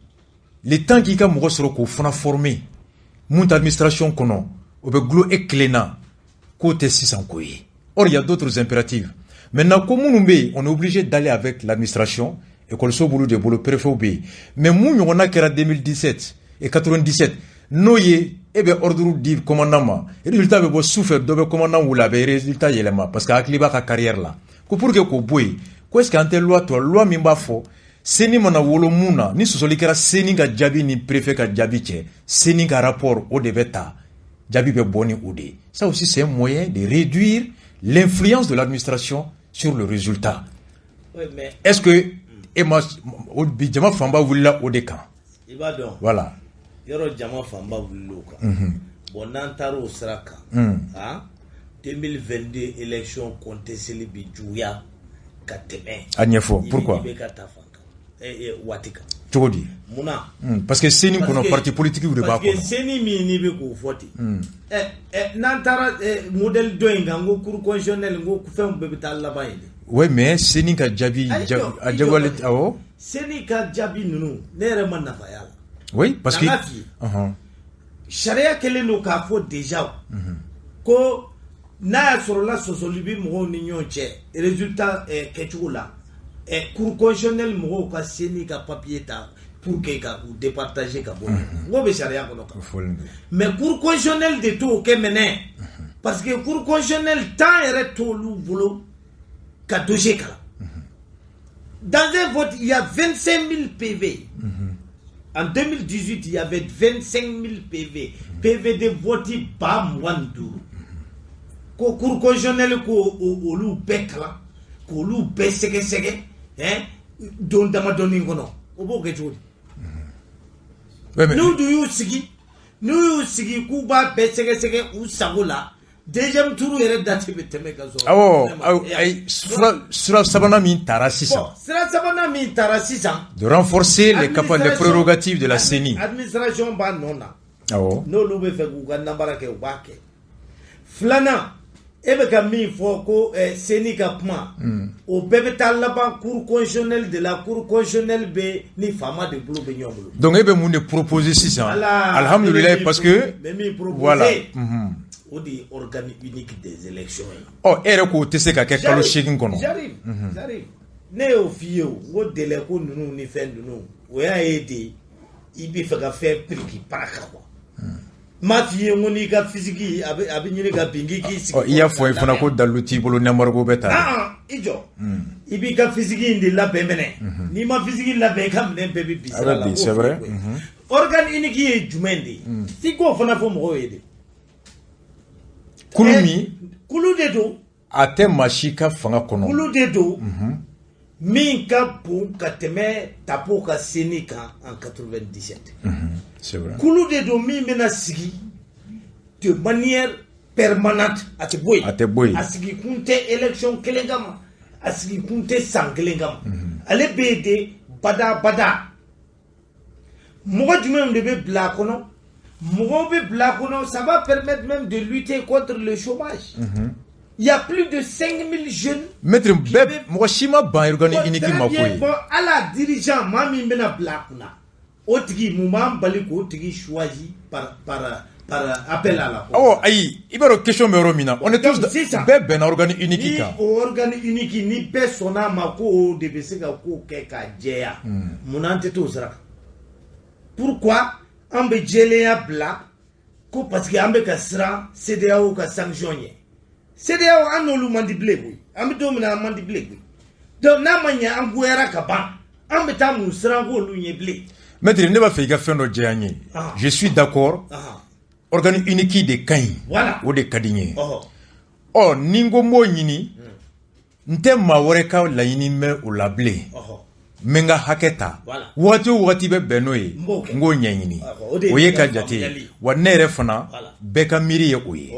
A: le temps k'i ka mɔgɔ sɔrɔ k'o fana former mun tɛ administration kɔnɔ, o bɛ gulo e kelen na, k'o tɛ sisan ko ye. Or il y a d'autres impératifs maintenant, ko minnu bɛ yen, on est obligé d'aller avec l'administration. Ekɔliso b'olu de bolo, préfet bɛ yen. Mais mun ɲɔgɔnna kɛra 2017 et 97, n'o ye e bɛ ordre di commandant ma, résultat bɛ bɔ su fɛ, dɔ bɛ commandant wele, a bɛ résultat yɛlɛma parce que hakili b'a ka carrière la. Ko pour que k'o bɔ yen, ko est ce que an tɛ loi tɔ, loi min b'a fɔ CENI mana wolo mun na, ni sɔsɔli kɛra CENI ka jaabi ni préfet ka jaabi cɛ, CENI ka rapport o de bɛ ta, jaabi bɛ bɔ ni o de ye. Ça aussi, c'est un moyen de réduire l'influence de l'administration sur le résultat.
B: Oui, mais
A: est-ce que e ma o bi jama fanba wulila o de kan?
B: I b'a dɔn.
A: Voilà.
B: Yɔrɔ jama fanba wulila o kan. Bon, n'an taara o sira kan, ah, 2022 élection contesteli bi juguya ka tɛmɛ.
A: A ɲɛfɔ pourquoi.
B: I bɛ ka ta fan kan waati kan.
A: Cogo di?
B: Munna?
A: Parce que CENI kɔnɔ, parti politique de b'a kɔnɔ.
B: Parce que CENI min n'i bɛ k'o fɔ ten, ɛ n'an taara modèle dɔ in kan, n ko cour constitutionnelle, n ko fɛnw bɛɛ bɛ taa laban yen de.
A: Oui, mais CENI ka jaabi a jagoyalen, awɔ.
B: CENI ka jaabi ninnu, ne yɛrɛ ma nafa y'a la.
A: Oui, parce que
B: Nana f'i ye, sariya kɛlen don k'a fɔ déjà ko n'a y'a sɔrɔ la sɔsɔli bɛ mɔgɔw ni ɲɔgɔn cɛ résultat kɛcogo la, cour constitutionnelle mɔgɔw ka CENI ka papier ta pour que ka u départager ka bɔ ɲɔgɔn na. N ko bɛ sariya kɔnɔ kan. Mais cour constitutionnelle de t'o kɛ mɛnɛ, parce que cour constitutionnelle temps yɛrɛ t'olu bolo ka dossier kalan. Dans un vote, il y a 25 000 PV. En 2018, il y avait 25 000 PV. PV de vote 25 000. Ko cour constitutionnelle ko olu bɛɛ kalan, k'olu bɛɛ sɛgɛsɛgɛ, hein, don damadɔni kɔnɔ. O b'o kɛ cogo di? N'u dun y'u sigi, n'u y'u sigi k'u b'a bɛɛ sɛgɛsɛgɛ u sago la, deuxième tour yɛrɛ date bɛ tɛmɛ ka sɔrɔ.
A: Awɔ, ayi, sira sabanan min taara sisan.
B: Bon, sira sabanan min taara sisan.
A: De renforcer les capacités, les prérogatives de la CENI.
B: Administration b'a nɔ na.
A: Awɔ.
B: N'olu bɛ fɛ k'u ka nanbara kɛ, u b'a kɛ. Filanan, e bɛ ka min fɔ ko CENI ka kuma, o bɛɛ bɛ taa laban cour constitutionnelle de la. Cour constitutionnelle bɛ ni faama de bolo bɛ ɲɔgɔn bolo.
A: Donc e bɛ mun de proposer sisan?
B: Voilà.
A: Alhamdulilayi, parce que.
B: N bɛ min proposer.
A: Voilà.
B: O de ye organe unique des élections ye.
A: Ɔ, e yɛrɛ k'o tɛ se ka kɛ kalo 8 kɔnɔ.
B: J'arrive, j'arrive. Ne y'o f'i ye o, n ko délai ko ninnu ni fɛn ninnu, o y'a ye de i bɛ fɛ ka fɛn piriki paraka quoi. N m'a f'i ye n ko n'i ka physique a bɛ ɲini ka bin, k'i k'i sigi.
A: Ɔ, i y'a fɔ ye fana ko dalilu t'i bolo, n'embargo bɛ ta.
B: Ah, i jɔ. I b'i ka physique in de labɛn minɛ. N'i ma physique labɛn, i ka minɛn bɛɛ bɛ bin sira la.
A: A bɛ bin, c'est vrai.
B: Organe unique ye jumɛn de ye? F'i k'o fana fɔ mɔgɔw ye de.
A: Kulu min.
B: Kulu de don.
A: A tɛ maa si ka fanga kɔnɔ.
B: Kulu de don min ka bon ka tɛmɛ Tapo ka CENI kan en 97.
A: C'est vrai.
B: Kulu de don min bɛna sigi de manière permanente, a tɛ bɔ yen.
A: A tɛ bɔ yen.
B: A sigi kun tɛ élection kelen kama, a sigi kun tɛ san kelen kama. Ale bɛ yen de bada bada. Mɔgɔ jumɛnw de bɛ bila a kɔnɔ? Mɔgɔw bɛ bila a kɔnɔ, ça va permettre même de lutter contre le chômage. Il y a plus de 5000 jeunes.
A: Maître, bɛɛ, mɔgɔ si ma ban organe unique ma ko ye.
B: Bon, ala dirigeant maa min bɛna bila a kunna, o tigi, mun b'an bali k'o tigi choisi par appel à la.
A: Awɔ, ayi, i b'a dɔn question bɛ yɔrɔ min na, on est tous bɛɛ bɛnna organe unique kan.
B: Ni o organe unique ni bɛɛ sɔnna a ma ko o de bɛ se ka ko kɛ k'a jɛya, munna an tɛ t'o sira kan? Pourquoi an bɛ jɛlenya bila ko parce que an bɛ ka siran CEDEAO ka sanction ɲɛ? CEDEAO, an n'olu man di bilen koyi. An bɛ don min na, an man di bilen koyi. Donc n'a ma ɲɛ an goyara ka ban, an bɛ taa mun siran k'olu ɲɛ bilen?
A: Maître, ne b'a fɛ i ka fɛn dɔ jɛya n ye. Je suis d'accord, organe unique de ka ɲi.
B: Voilà.
A: O de ka di n ye. Ɔ, ni n ko n b'o ɲini, n tɛ maa wɛrɛ ka laɲini mɛn o la bilen. N bɛ n ka hakɛ ta waati o waati bɛ bɛn n'o ye, n k'o ɲɛɲini, o ye ka jate ye wa. Ne yɛrɛ fana, bɛɛ ka miiri ye o ye.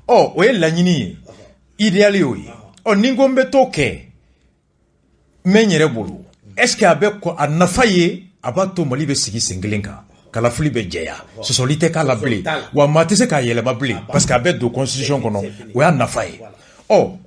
A: Ɔ, o ye laɲini ye, idéal y'o ye. Ɔ, ni n ko n bɛ t'o kɛ, n bɛ n yɛrɛ bolo, est ce que a bɛ a nafa ye, a b'a to Mali bɛ sigi sen kelen kan, kalafili bɛ jɛya, sɔsɔli tɛ k'a la bilen, wa maa tɛ se k'a yɛlɛma bilen parce que a bɛ don constitution kɔnɔ, o y'a nafa ye. Ɔ,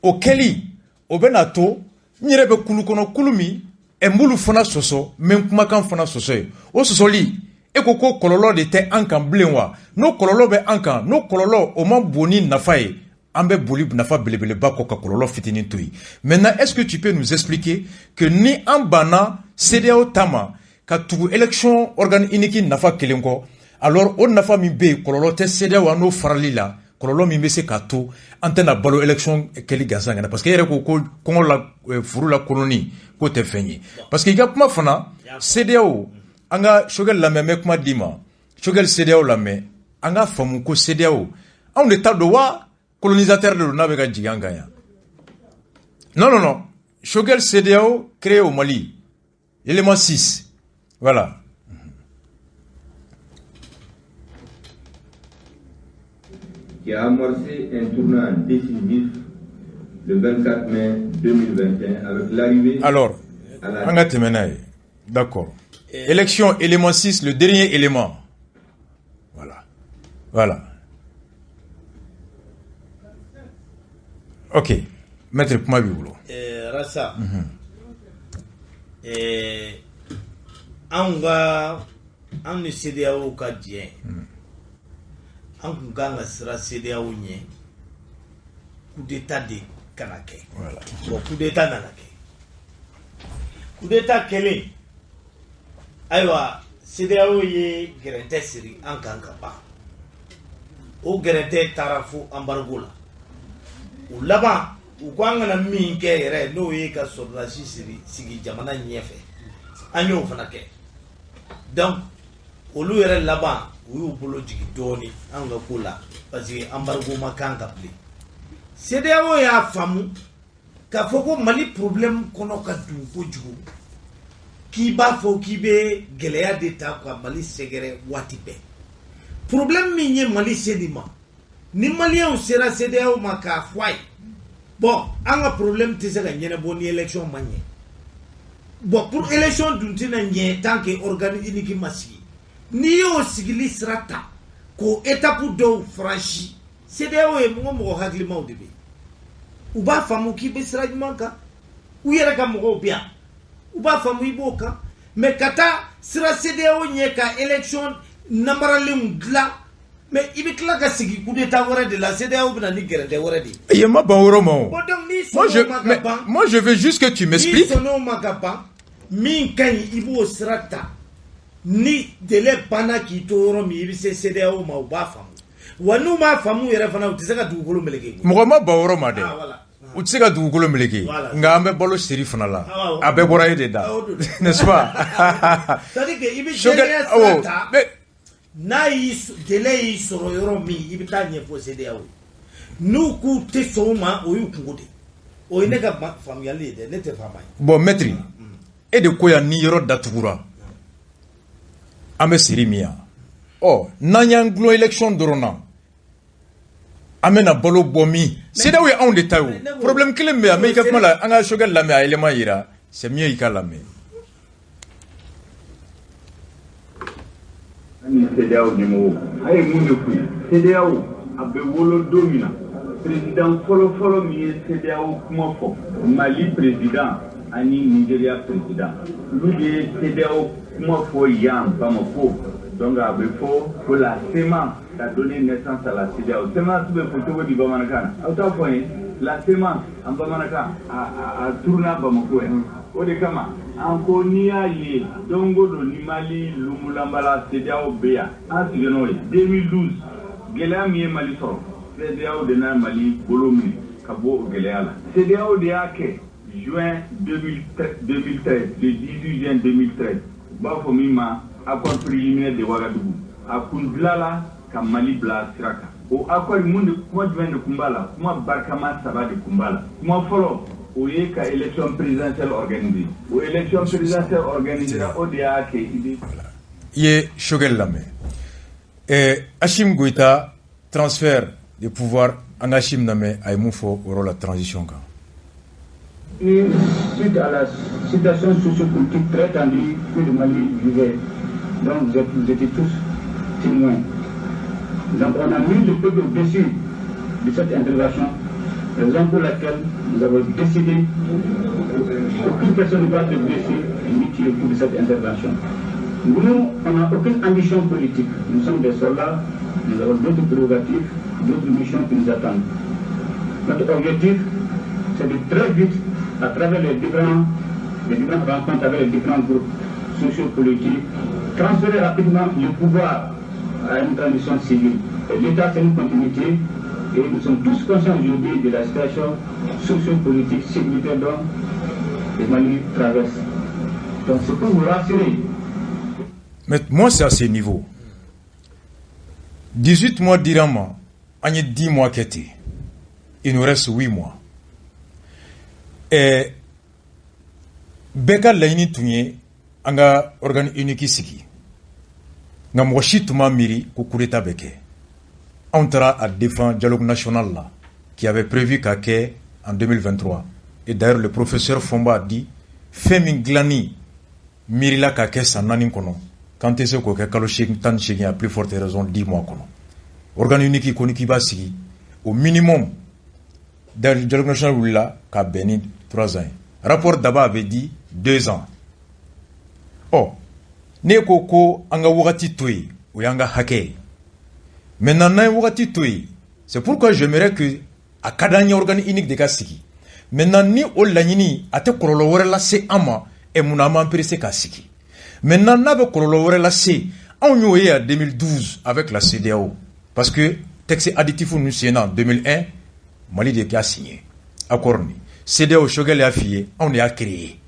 A: o kɛli, o bɛna to n yɛrɛ bɛ kulu kɔnɔ, kulu min ɛ n b'olu fana sɔsɔ, n bɛ n kumakan fana sɔsɔ ye. O sɔsɔli, e ko ko kɔlɔlɔ de tɛ an kan bilen wa? N'o kɔlɔlɔ bɛ an kan, n'o kɔlɔlɔ o man bon ni nafa ye. An bɛ boli nafa belebeleba kɔ ka kɔlɔlɔ fitinin to yen. Maintenant, est-ce que tu peux nous expliquer que ni an banna CEDEAO ta ma ka tugu élection organe unique nafa kelen kɔ, alors o nafa min bɛ yen, kɔlɔlɔ tɛ CEDEAO an n'o farali la, kɔlɔlɔ min bɛ se k'a to an tɛna balo élection kɛli gansan kana, parce que e yɛrɛ ko ko kɔngɔ la furu la kolonni k'o tɛ fɛn ye, parce que i ka kuma fana CEDEAO, an ka Choguel lamɛn, n bɛ kuma d'i ma. Choguel, CEDEAO lamɛn, an ka faamu ko CEDEAO anw de ta don wa colonisateur de don n'a bɛ ka jigin an kan yan. Non, non, non, Choguel, CEDEAO créé au Mali, élément 6, voilà.
H: Qui a amorcé un tournant décisif le 24 mai 2021 avec l'arrivée.
A: Alors, an ka tɛmɛ n'a ye. D'accord. Élection, élément 6, le dernier élément. Voilà. Voilà. Ok. Maître, kuma b'i bolo.
B: Rasa. Anw ka anw ni CEDEAO ka diɲɛ, an kun kan ka siran CEDEAO ɲɛ, coup d'état de kana kɛ.
A: Voilà.
B: Bon, coup d'état nana kɛ. Coup d'état kɛlen, ayiwa, CEDEAO ye gɛrɛntɛ siri an kan ka ban. O gɛrɛntɛ taara fo embargo la. O laban, u ko an kana min kɛ yɛrɛ, n'o ye ka sɔrɔdasi siri sigi jamana ɲɛfɛ, an y'o fana kɛ. Donc olu yɛrɛ laban, u y'u bolo jigin dɔɔni an ka ko la, parce que embargo ma kan ka bilen. CEDEAO y'a faamu k'a fɔ ko Mali problème kɔnɔ ka dun kojugu, k'i b'a fɔ k'i bɛ gɛlɛya de ta ka Mali sɛgɛrɛ waati bɛɛ. Problème min ye Mali se nin ma, ni Maliyɛnw sera CEDEAO ma k'a fɔ a ye, bon, an ka problème tɛ se ka ɲɛnabɔ ni élection ma ɲɛ. Bon, pour élection dun tɛna ɲɛ tant que organe unique ma sigi. N'i y'o sigili sira ta k'o étape dɔw franchi, CEDEAO ye mɔgɔ hakilimaw de bɛ yen, u b'a faamu k'i bɛ sira ɲuman kan, u yɛrɛ ka mɔgɔw bɛ yan, u b'a faamu i b'o kan. Mais ka taa sira CEDEAO ɲɛ ka élection namaralenw dilan, mais i bɛ tila ka sigi coup d'état wɛrɛ de la, CEDEAO bɛ na ni gɛrɛntɛ wɛrɛ de ye.
A: I ma ban o yɔrɔ ma o.
B: Bon, donc n'i sɔnn'o ma ka ban.
A: Moi, je veux juste que tu m'expliques.
B: N'i sɔnn'o ma ka ban, min ka ɲi, i b'o sira ta. Ni délai banna k'i to yɔrɔ min, i bɛ se CEDEAO ma, u b'a faamu. Wa n'u m'a faamu yɛrɛ fana, u tɛ se ka dugukolo meleke.
A: Mɔgɔ ma ban o yɔrɔ ma dɛ. U tɛ se ka dugukolo meleke. Nka an bɛ balo siri fana la. A bɛɛ bɔra e de da. N'est-ce pas?
B: C'est-à-dire que i bɛ jɛlenya sira ta. N'a y'i délai y'i sɔrɔ yɔrɔ min, i bɛ taa ɲɛfɔ CEDEAO ye. N'u k'u tɛ sɔn o ma, o y'u kungo de ye. O ye ne ka faamuyali ye dɛ, ne tɛ faama ye.
A: Bon, maître, e de ko yan ni yɔrɔ datugura, an bɛ siri min yan, ɔ n'an y'an gulon élection dɔrɔn na, an bɛna balo bɔ min? CEDEAO ye anw de ta ye o. Problème kelen bɛ yan, mais i ka kuma la, an ka Choguel lamɛn, a élément yira, c'est mieux i ka lamɛn.
I: An ni CEDEAO ɲɛmɔgɔw, a ye mun de f'u ye? CEDEAO a bɛ wolo don min na, président fɔlɔ-fɔlɔ min ye CEDEAO kuma fɔ, Mali président ani Nigeria président, olu de ye CEDEAO kuma fɔ yan Bamako. Donc a bɛ fɔ ko la CMA a donné naissance à la CEDEAO. CMA bɛ fɔ cogo di bamanankan na? Aw t'a fɔ n ye, la CMA en bamanankan a turuna Bamako yan. O de kama an ko n'i y'a ye don o don ni Mali lumulanbala CEDEAO bɛ yan, an sigi n'o ye. 2012 gɛlɛya min ye Mali sɔrɔ, CEDEAO de n'a Mali bolo minɛ ka bɔ o gɛlɛya la. CEDEAO de y'a kɛ juin 2013, le 18 juin 2013, u b'a fɔ min ma accord préliminaire de Ouagadougou. A kun dilanla ka Mali bila sira kan. O accord, mun de kuma jumɛn de kun b'a la? Kuma barikama saba de kun b'a la. Kuma fɔlɔ, o ye ka élection présidentielle organisée. O élection présidentielle organisée, o de y'a kɛ i bɛ.
A: I ye Choguel lamɛn. Assimi Goïta, transfert de pouvoir, an ka Assimi lamɛn, a ye mun fɔ o yɔrɔ la transition kan.
J: Et suite à la situation sociopolitique très tendue que le Mali vivait, dont vous étiez tous témoins. Donc on a mis le peuple au-dessus de cette intervention, raison pour laquelle nous avons décidé qu'aucune personne ne va être blessée ni tuée au cours de cette intervention. Nous, on n'a aucune ambition politique. Nous sommes des soldats, nous avons d'autres prérogatives, d'autres missions qui nous attendent. Notre objectif, c'est de très vite, à travers les différentes rencontres avec les différents groupes sociopolitiques, transférer rapidement le pouvoir à une transition civile. L'État, c'est une continuité et nous sommes tous conscients aujourd'hui de la situation sociopolitique, sécuritaire dont le Mali traverse. Donc c'est pour vous rassurer.
A: Mais moi, c'est à ce niveau. 18 mois dira ma, an ye 10 mois kɛ ten. Il nous reste 8 mois. Bɛɛ ka laɲini tun ye an ka organe unique sigi. Nka mɔgɔ si tun ma miiri ko coup d'état bɛ kɛ. Anw taara a défend dialogue national la, qui avait prévu ka kɛ en 2023. Et d'ailleurs, le professeur Fomba a dit, fɛn min dilanni miirila ka kɛ san 4 kɔnɔ, k'an tɛ se k'o kɛ kalo 8, 18, à plus forte raison 10 mois kɔnɔ. Organe unique ko ni k'i b'a sigi, au minimum, dialogue national wulila ka bɛn ni 3 ans ye. Rapport Daba avait dit 2 ans. Ɔ, n'e ko ko an ka wagati to yen, o y'an ka hakɛ ye. Maintenant, n'an ye wagati to yen, c'est pourquoi j'aimerais que a ka d'an ye organe unique de ka sigi. Maintenant, ni o laɲini a tɛ kɔlɔlɔ wɛrɛ lase an ma, ɛ mun na an b'an pressé k'a sigi? Maintenant, n'a bɛ kɔlɔlɔ wɛrɛ lase, anw y'o ye en 2012 avec la CEDEAO. Parce que texte additif ninnu signé en 2001, Mali de y'a signé. Accord ni. CEDEAO, Choguel y'a f'i ye, anw de y'a créé.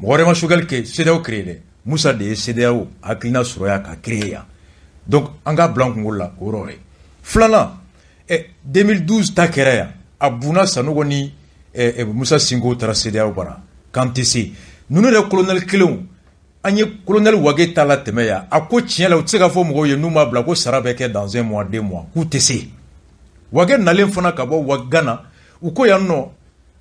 A: Mɔgɔ wɛrɛ ma Choguel kɛ CEDEAO créé dɛ. Musa de ye CEDEAO hakilina sɔrɔ yan k'a créé yan. Donc an k'a bila an kunkolo la o yɔrɔ ye. Filanan, 2012 ta kɛra yan. A bunna Sanogo ni Musa Sinko taara CEDEAO bara k'an tɛ se. Ninnu yɛrɛ colonel kelenw, an ye colonel Wage ta la tɛmɛ yan. A ko tiɲɛ la u tɛ se k'a fɔ mɔgɔw ye n'u m'a bila ko sara bɛ kɛ dans un mois, 2 mois, k'u tɛ se. Wage nalen fana ka bɔ Gana, u ko yan nɔ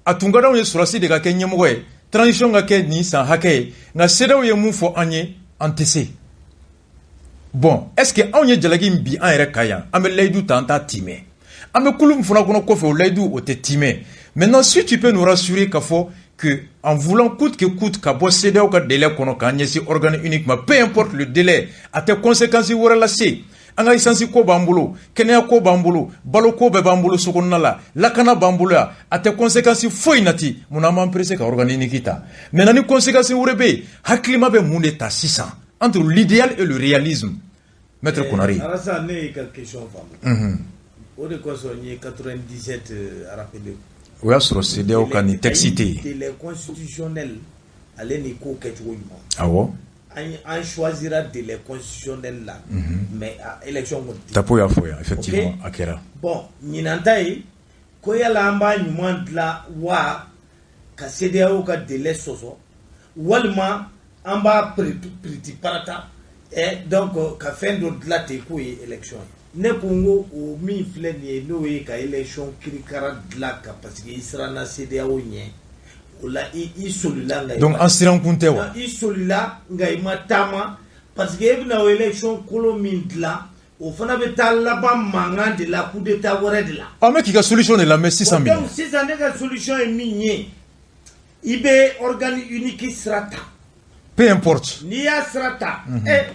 A: a tun ka d'anw ye sɔrɔsi de ka kɛ ɲɛmɔgɔ ye, transition ka kɛ nin san hakɛ ye, nka CEDEAO ye mun fɔ an ye, an tɛ se. Bon, est ce que anw ye jalaki min bi an yɛrɛ kan yan, an bɛ layidu ta an t'a timɛ. An bɛ kulu min fana kɔnɔ kɔfɛ, o layidu o tɛ timɛ. Maintenant, si tu peux nous rassurer k'a fɔ que en voulant coûte que coûte ka bɔ CEDEAO ka délai kɔnɔ k'an ɲɛsin organe unique ma, peu importe le délai, a tɛ conséquence wɛrɛ lase, an ka essence ko b'an bolo, kɛnɛya ko b'an bolo, balo ko bɛɛ b'an bolo, sokɔnɔna la lakana b'an bolo yan, a tɛ conséquence foyi nati, mun na an b'an pressé ka organe unique ta? Maintenant, ni conséquence wɛrɛ bɛ yen, hakilima bɛ mun de ta sisan entre l'idéal et le réalisme, maître Konare?
B: Arasa, ne y'i ka question faamu. O de kosɔn n ye 97 rappelé.
A: O y'a sɔrɔ CEDEAO ka nin texte tɛ yen.
B: Délai constitutionnel ale ni ko kɛcogo ɲuman. An choisira délai constitutionnel la, mais a élection kɔni tɛ.
A: Tapo y'a fɔ yan, effectivement, a kɛra.
B: Bon, ɲinan ta ye ko yala an b'a ɲuman dilan wa ka CEDEAO ka délai sɔsɔ, walima an b'a piriti parata donc ka fɛn dɔ dilan ten k'o ye élection ye. Ne ko n ko o min filɛ nin ye, n'o ye ka élection kirikara dilan ka parce que i siranna CEDEAO ɲɛ, o la i solila nka.
A: Donc an sirankun tɛ wa?
B: I solila nka i ma taama, parce que e bɛna o élection kolon min dilan, o fana bɛ taa laban mankan de la, coup d'état wɛrɛ de la.
A: An bɛ k'i ka solution de lamɛn sisan minɛ.
B: Donc sisan ne ka solution ye min ye, i bɛ organe unique sira ta.
A: Peu importe.
B: N'i y'a sira ta, mais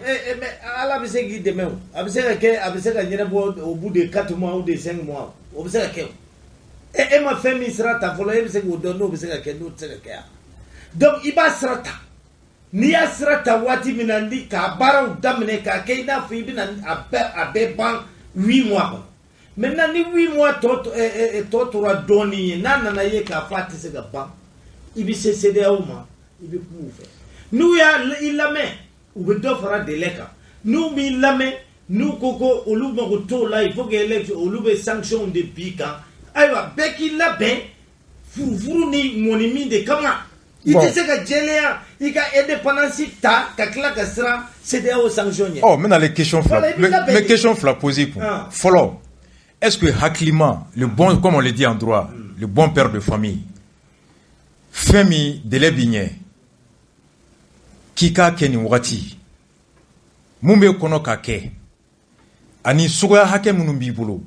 B: Ala bɛ se k'i dɛmɛ o. A bɛ se ka kɛ, a bɛ se ka ɲɛnabɔ au bout de 4 mois ou de 5 mois, o bɛ se ka kɛ o. E ma fɛn min sira ta fɔlɔ, e bɛ se k'o dɔn n'o bɛ se ka kɛ, n'o tɛ se ka kɛ yan. Donc i b'a sira ta. N'i y'a sira ta waati min na, ni k'a baaraw daminɛ k'a kɛ i n'a fɔ i bɛna a bɛɛ ban 8 mois kɔnɔ. Maintenant, ni 8 mois tɔ tora dɔɔnin ye, n'a nana ye k'a fɔ a tɛ se ka ban, i bɛ se CEDEAO ma, i bɛ kuma u fɛ. N'u y'a i lamɛn, u bɛ dɔ fara délai kan. N'u m'i lamɛn, n'u ko ko olu mago t'o la, il faut que élection, olu bɛ sanction de b'i kan. Ayiwa, bɛɛ k'i labɛn furufuru ni mɔni min de kama. I tɛ se ka jɛlenya i ka indépendance ta ka tila ka siran CEDEAO sanction ɲɛ.
A: Ɔ, n bɛna ale question fila, n bɛ question fila poser kun. Fɔlɔ, est-ce que hakilima, le bon, comme on le dit en droit, le bon père de famille, fɛn min délai b'i ɲɛ k'i k'a kɛ nin wagati, mun b'e kɔnɔ k'a kɛ ani suguya hakɛ minnu b'i bolo,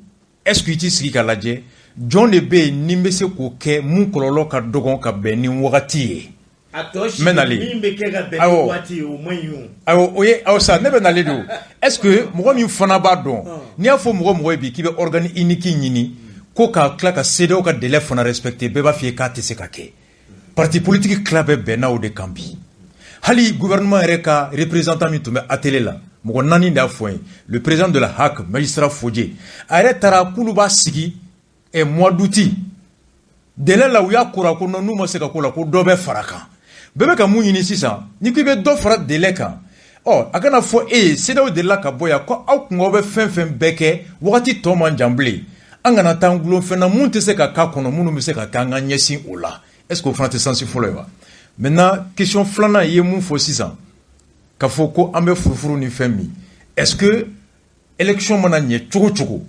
A: est-ce que i t'i sigi ka lajɛ jɔn de bɛ yen ni n bɛ se k'o kɛ mun kɔlɔlɔ ka dɔgɔn ka bɛn ni wagati ye?
B: A tɔ si min bɛ kɛ ka bɛn ni waati ye, o man ɲi o.
A: Awɔ, o ye awɔ sa, ne bɛ nalen don. Est-ce que mɔgɔ min fana b'a dɔn, n'i y'a fɔ mɔgɔ mɔgɔ ye bi k'i bɛ organe unique ɲini, Ko ka tila ka CEDEAO ka délai fana respecter, bɛɛ b'a f'i ye k'a tɛ se ka kɛ. Parti politique tila bɛɛ bɛnna o de kan bi. Hali gouvernement yɛrɛ ka représentant min tun bɛ atelier la, mɔgɔ naani de y'a fɔ n ye. Le président de la HAC, magistrat Fodje, a yɛrɛ taara k'olu b'a sigi mois d'août délai la. U y'a kora ko non, n'u ma se ka ko la, ko dɔ bɛ fara kan. Bɛɛ bɛ ka mun ɲini sisan? N'i ko i bɛ dɔ fara délai kan, ɔ a kana fɔ e ye CEDEAO delila ka bɔ yan ko aw kun bɛ fɛn fɛn bɛɛ kɛ, wagati tɔ man jan bilen, an kana taa an gulon fɛn na mun tɛ se ka k'a kɔnɔ, minnu bɛ se ka kɛ, an ka ɲɛsin o la. Est ce que o fana tɛ sens fɔlɔ ye wa? Maintenant, question filanan, i ye mun fɔ sisan, ka fɔ ko an bɛ furufuru ni fɛn min, est ce que élection mana ɲɛ cogo cogo,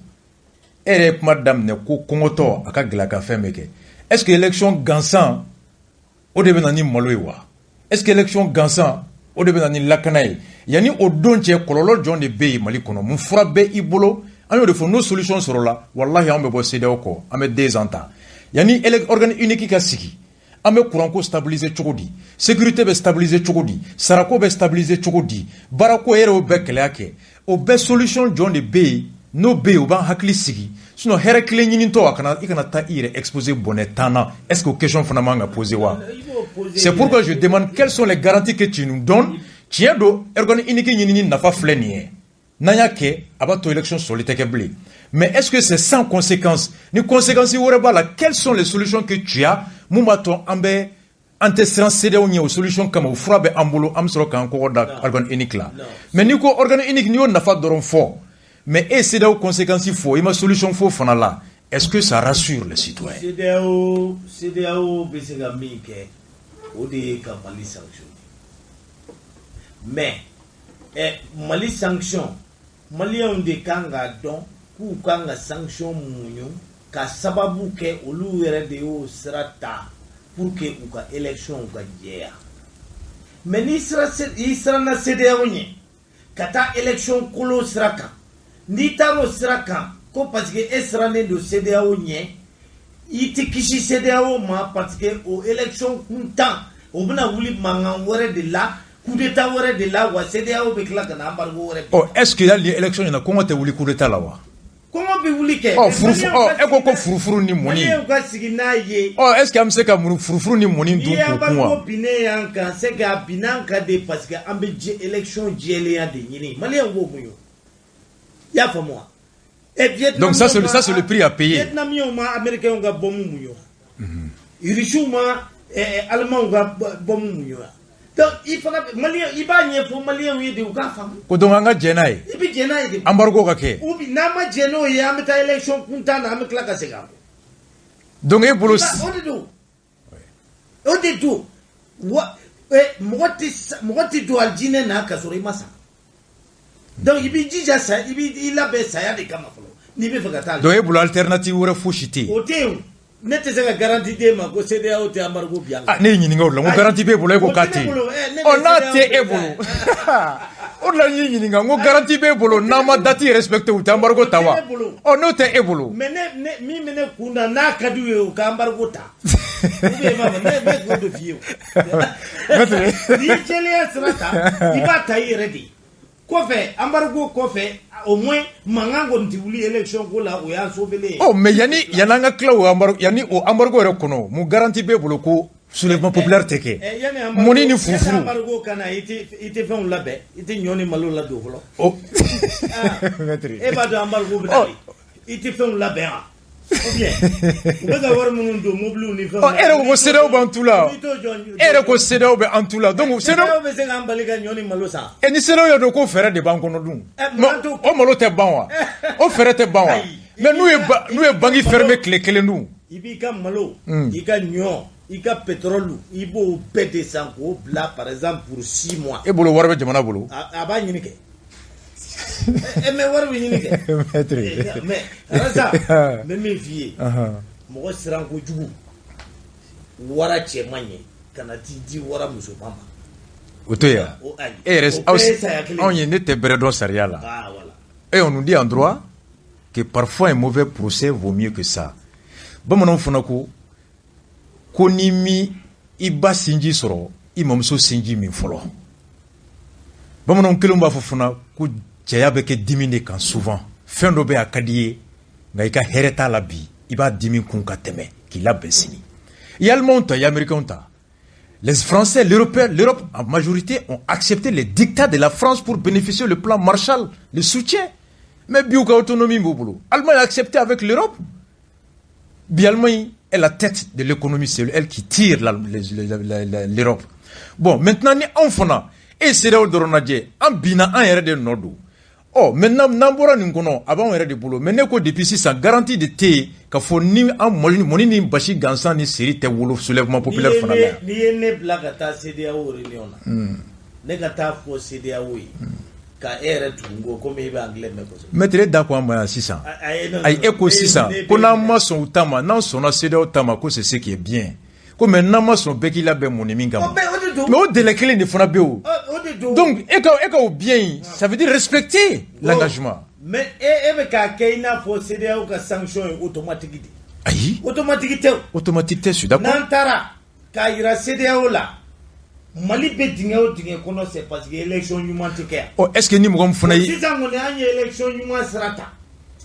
A: e yɛrɛ ye kuma daminɛ ko kɔngɔtɔ a ka gɛlɛ ka fɛn bɛɛ kɛ, est ce que élection gansan o de bɛ na ni malo ye wa? Est ce que élection gansan o de bɛ na ni lakana ye? Yanni o don cɛ, kɔlɔlɔ jɔn de bɛ yen Mali kɔnɔ? Mun fura bɛ i bolo? An y'o de fɔ, n'o solution sɔrɔla, walahi, an bɛ bɔ CEDEAO kɔ, an bɛ 2 ans ta. Yanni organe unique ka sigi, an bɛ courant ko stabiliser cogo di? Sécurité bɛ stabiliser cogo di? Sarako bɛ stabiliser cogo di? Baarako yɛrɛ, o bɛɛ kɛlɛya kɛ, o bɛɛ solution jɔn de bɛ yen? N'o bɛ yen, o b'an hakili sigi. Sinon hɛrɛ kelen ɲinitɔ, a kana i kana taa i yɛrɛ exposer bɔnɛ tan na. Est ce que o question fana man ka poser wa? C'est pourquoi je demande quelles sont les garanties que tu nous donnes. Tiɲɛ don, organe unique ɲinini nafa filɛ nin ye, n'an y'a kɛ, a b'a to élection sɔrɔli tɛ kɛ bilen. Mais est-ce que c'est sans conséquence? Ni conséquence wɛrɛ b'a la, quelles sont les solutions que tu as, mun b'a to an bɛ an tɛ siran CEDEAO ɲɛ? O solution kama, o fura bɛ an bolo, an bɛ sɔrɔ k'an kɔgɔ da organe unique la. Mais n'i ko organe unique, n'i y'o nafa dɔrɔn fɔ, mais e CEDEAO conséquence fɔ, i ma solution fɔ fana la, est-ce que ça rassure les citoyens?
B: CEDEAO bɛ se ka min kɛ, o de ye ka Mali sanction. Mais Mali sanction, Maliyɛnw de kan k'a dɔn k'u kan ka sanction muɲu ka sababu kɛ olu yɛrɛ de y'o sira ta pour que u ka élection ka jɛya. Mais n'i sera i siranna CEDEAO ɲɛ ka taa élection kolon sira kan, n'i taara o sira kan ko parce que e sirannen don CEDEAO ɲɛ, i tɛ kisi CEDEAO ma, parce que o élection kuntan, o bɛna wuli mankan wɛrɛ de la, coup d'état wɛrɛ de la wa. CEDEAO bɛ tila ka na embargo wɛrɛ.
A: Ɔ, est ce que hali ni élection ɲɛna, kɔngɔ tɛ wuli coup d'état la wa?
B: Kɔngɔ bɛ wuli kɛ.
A: Ɔ furufuru, ɔ e ko ko furufuru ni mɔni.
B: Maliyɛnw ka sigi n'a ye.
A: Ɔ, est ce que an bɛ se ka mun furufuru ni mɔni dun k'o kun wa?
B: N'i ye embargo binnen y'an kan, c'est que a binna an kan de, parce que an bɛ élection jɛlenya de ɲini. Maliyɛnw b'o muɲu, i y'a faamu wa?
A: Donc ça, c'est le prix à payer.
B: Vietnamiens ma Américains ka bombe muɲu wa? Russiw ma Allemands ka bombe muɲu wa? Donc i fana Maliyɛn, i b'a ɲɛfɔ Maliyɛnw ye de, u k'a faamu.
A: Ko donc an ka jɛn n'a ye.
B: I bɛ jɛn n'a ye de.
A: Embargo ka kɛ.
B: Ou bien n'an ma jɛn n'o ye, an bɛ taa élection kuntan na, an bɛ tila ka segin a kɔ.
A: Donc e bolo.
B: O de don, o de don wa. Mɔgɔ tɛ don alijinɛ na ka sɔrɔ i ma sa. Donc i b'i jija sa, i b'i labɛn saya de kama fɔlɔ n'i bɛ fɛ ka taa.
A: Donc e bolo, alternative wɛrɛ fosi tɛ yen.
B: O tɛ yen o. Ne tɛ se ka garantie d'e ma ko CEDEAO tɛ embargo bi an
A: kan. Ah, ne y'i ɲininka o de la, n ko garantie b'e bolo, e ko k'a tɛ yen. Ɔ, n'a tɛ e bolo, o de la n y'i ɲininka, n ko garantie b'e bolo, n'an ma date respecté, u tɛ embargo ta wa? Ɔ, n'o tɛ e bolo.
B: Mais ne min bɛ ne kun na, n'a ka d'u ye, u ka embargo ta. Ou bien i m'a fɔ, ne k'o de f'i ye o. N'i ye jɛlenya sira ta, i b'a ta i yɛrɛ de ye. Kɔfɛ, embargo kɔfɛ, au moins mankan kɔni tɛ wuli élection ko la, o y'an sauvé ye.
A: Ɔ, mais yanni an ka tila o embargo, yanni o embargo yɛrɛ kɔnɔ, mun garantie b'e bolo ko soulèvement populaire tɛ kɛ? Mɔni ni furufuru.
B: Yanni embargo ka na, i tɛ fɛnw labɛn, i tɛ ɲɔ ni malo ladon fɔlɔ.
A: O
B: e b'a dɔn embargo bɛ na, i tɛ fɛnw labɛn wa? Ou bien u bɛ ka wari minnu don mobiliw ni fɛnw.
A: Ɔ, e yɛrɛ ko CEDEAO b'an tu la, e yɛrɛ ko CEDEAO bɛ an tu la, donc
B: CEDEAO bɛ se k'an bali ka ɲɔ ni malo san.
A: E ni CEDEAO y'a dɔn ko fɛɛrɛ de b'an kɔnɔ dun, o malo tɛ ban wa? O fɛɛrɛ tɛ ban wa? Mais n'u ye banque fermé tile kelen dun.
B: I b'i ka malo, i ka ɲɔ, i ka pétrole, i b'o bɛɛ de san k'o bila, par exemple pour 6 mois.
A: E bolo, wari bɛ jamana bolo?
B: A b'a ɲini kɛ. Mais wari bɛ ɲini kɛ. Mais Rasa, n bɛ min f'i ye, mɔgɔ siran kojugu, wara cɛ man ɲɛ kana t'i di wara musoman ma.
A: O to yen, e yɛrɛ, anw ye, ne tɛ bɛrɛ dɔn sariya la. Et on nous dit en droit que parfois un mauvais procès vaut mieux que ça. Bamananw fana ko ni mi i ba sinji sɔrɔ, i mamuso sinji min fɔlɔ. Bamananw kelen b'a fɔ fana ko cɛya bɛ kɛ dimi de kan. Souvent, fɛn dɔ bɛ, a ka di i ye, nka i ka hɛrɛ t'a la bi. I b'a dimi kun ka tɛmɛ k'i labɛn sini. I ye Allemands ta, i ye Américains ta. Les Français, l'Europe en majorité ont accepté les dictats de la France pour bénéficier le plan Marshall, le soutien. Mais bi u ka autonomie b'u bolo. Allemagne a accepté avec l'Europe. Bi Allemagne est la tête de l'économie, c'est elle qui tire l'Europe. Bon, maintenant ni anw fana e CEDEAO dɔrɔn lajɛ, an binna an yɛrɛ de nɔ don. Ɔ maintenant n'an bɔra nin kɔnɔ, a b'anw yɛrɛ de bolo. Mais ne ko depuis sisan, garantie de tɛ yen ka fɔ ni an mɔni ni basi gansan ni seri tɛ wolo soulèvement populaire fana la.
B: N'i ye ne bila ka taa CEDEAO réunion na, ne ka taa fɔ CEDEAO ye ka e yɛrɛ tugu n kɔ, komi e bɛ anglais mɛn kosɛbɛ.
A: Maître, e da ko an ma yan sisan. Ayi, e ko sisan ko n'an ma sɔn u ta ma, n'an sɔnna CEDEAO ta ma, ko c'est ce qui est bien. Ko mais n'an ma sɔn, bɛɛ k'i labɛn mun ni min kama. Mais o délai kelen de fana bɛ o. Donc e ka o bien in, ça veut dire respecter l'engagement.
B: Mais e bɛ k'a kɛ i n'a fɔ CEDEAO ka sanction ye automatique de.
A: Ayi.
B: Automatique tɛ o.
A: Automatique tɛ, je suis d'accord.
B: N'an taara k'a yira CEDEAO la, Mali bɛ dingɛ o dingɛ kɔnɔ, c'est parce que élection ɲuman tɛ kɛ yan.
A: Ɔ, est ce que ni mɔgɔ min fana ye.
B: Sisan kɔni, an ye élection ɲuman sira ta.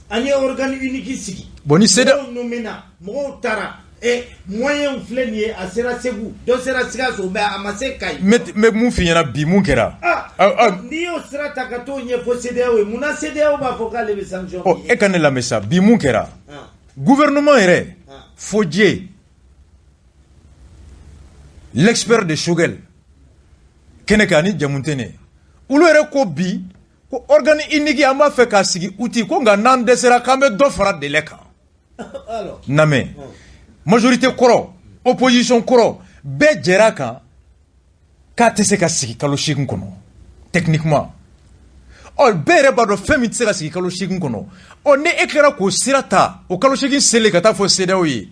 B: An ye organe unique sigi.
A: Bon, ni CEDEAO.
B: Mɔgɔw nommé na, mɔgɔw taara. E moyen filɛ nin ye, a sera Segu, dɔ sera Sikaso, mais a ma se Kayi.
A: Mais n bɛ mun f'i ɲɛna bi, mun kɛra.
B: Ah, n'i y'o sira ta ka t'o ɲɛfɔ CEDEAO ye, munna CEDEAO b'a fɔ k'ale bɛ sanction?
A: Ɔ, e ka ne lamɛn sa, bi mun kɛra? Gouvernement yɛrɛ, Fodier, l'expert de Choguel, kɛnɛ kan ani Jamutene, olu yɛrɛ ko bi ko organe unique, an b'a fɛ k'a sigi outil ko, nka n'an dɛsɛra k'an bɛ dɔ fara délai kan. Namɛ majorité kɔrɔ, opposition kɔrɔ, bɛɛ jɛra kan k'a tɛ se ka sigi kalo 8 kɔnɔ techniquement. Ɔ, bɛɛ yɛrɛ b'a dɔn fɛn min tɛ se ka sigi kalo 8 kɔnɔ. Ɔ, ni e kɛra k'o sira ta, o kalo 8 selen ka taa fɔ CEDEAO ye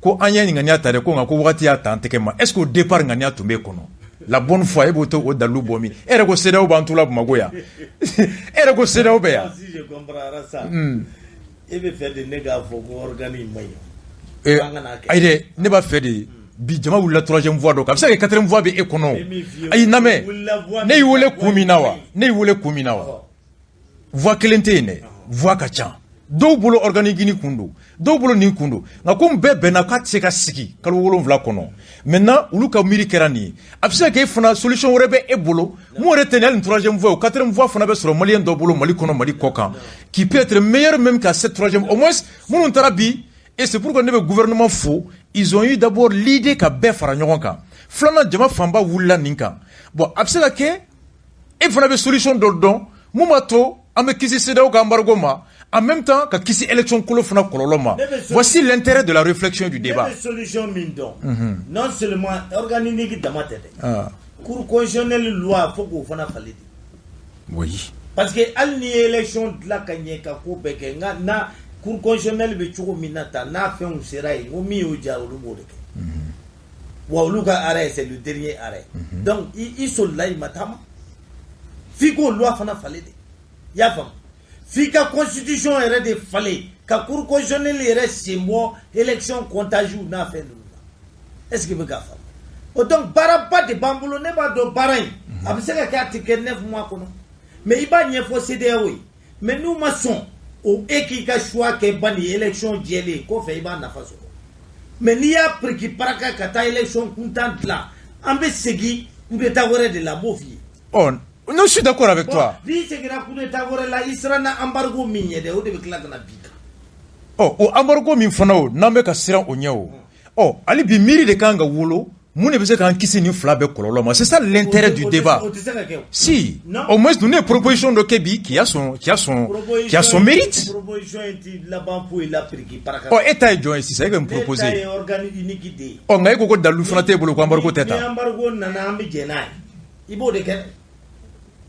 A: ko an ye ŋaniya ta dɛ, ko nka ko wagati y'a ta an tɛgɛ ma, est ce que au départ ŋaniya tun b'e kɔnɔ? La bonne foi, e b'o to o dalilu bɔ min? E yɛrɛ ko CEDEAO b'an tu la Bamakɔ yan, e yɛrɛ ko CEDEAO bɛ yan.
B: Si je comprends ça, e bɛ fɛ de ne k'a fɔ ko organe in man ɲi?
A: Ayi dɛ, ne b'a fɛ de bi jama wulila troisième voie dɔ kan, a bɛ se ka kɛ quatrième voie bɛ e kɔnɔ. Ayi, namɛ, ne y'i wele kun min na wa, ne y'i wele kun min na wa, voie kelen tɛ yen dɛ, voie ka ca. Dɔw bolo organe unique kun don, dɔw bolo nin kun don, nka komi bɛɛ bɛnna k'a tɛ se ka sigi kalo 7 kɔnɔ, maintenant olu ka miiri kɛra nin ye. A bɛ se ka kɛ e fana solution wɛrɛ bɛ e bolo mun yɛrɛ tɛ nin hali ni troisième voie, o quatrième voie fana bɛ sɔrɔ malien dɔ bolo Mali kɔnɔ, Mali kɔ kan, qui peut être meilleur même qu'à cette troisième. Au moins minnu taara bi, et c'est pourquoi ne bɛ gouvernement fo, ils ont eu d'abord l'idée ka bɛɛ fara ɲɔgɔn kan. Filanan, jama fanba wulila nin kan. Bon, a bɛ se ka kɛ e fana bɛ solution dɔ dɔn mun b'a to an bɛ kisi CEDEAO ka embargo ma, en même temps ka kisi élection kolo fana kɔlɔlɔ ma. Voici l'intérêt de la réflexion et du débat.
B: Ne bɛ solution min dɔn, non seulement organe unique dama tɛ dɛ, cour constitutionnelle loi, fo k'o fana falen de. Parce que hali ni ye élection dilan ka ɲɛ, ka ko bɛɛ kɛ, nka na cour constitutionnelle bɛ cogo min na tan, n'a fɛnw sera yen, ko min y'o diya, olu b'o de kɛ. Wa olu ka arrêt, c'est le dernier arrêt. Donc i solila, i ma taama, f'i k'o loi fana falen de. I y'a faamu? F'i ka constitution yɛrɛ de falen ka cour constitutionnelle yɛrɛ sen bɔ élection comptage n'a fɛn ninnu na. est ce que i bɛ k'a faamu? O donc baaraba de b'an bolo. Ne b'a dɔn baara in a bɛ se ka kɛ, a tɛ kɛ 9 mois kɔnɔ, mais i b'a ɲɛfɔ CEDEAO ye. Mais n'u ma sɔn o, e k'i ka choix kɛ ba ni élection jɛlen kɔfɛ, i b'a nafa sɔrɔ. Mais n'i y'a piriki paraka ka taa élection kuntan dilan, an bɛ segin coup d'état wɛrɛ de la, n b'o f'i ye.
A: Ɔ, non, je suis d'accord avec toi.
B: N'i seginna coup d'état wɛrɛ la, i siranna embargo min ɲɛ dɛ, o de bɛ tila ka na bin kan.
A: Ɔ, o embargo min fana, o n'an bɛ ka siran o ɲɛ o, ɔ, hali bi miiri de kan ka wolo mun de bɛ se k'an kisi nin fila bɛɛ kɔlɔlɔ ma. C'est ça l'intérêt du débat.
B: O tɛ se ka kɛ o.
A: Si.
B: Non.
A: Au moins ninnu ye proposition dɔ kɛ bi qui a son mérite.
B: Proposition in ti laban foyi la piriki paraka.
A: Ɔ, e ta ye jɔn ye sisan? E bɛ mun
B: Ne ta ye
A: proposer?
B: Organe unique de ye.
A: Ɔ, nka e ko ko dalilu fana t'e bolo ko embargo tɛ
B: Ni
A: ta.
B: embargo nana, an bɛ jɛn n'a ye, i b'o de kɛ.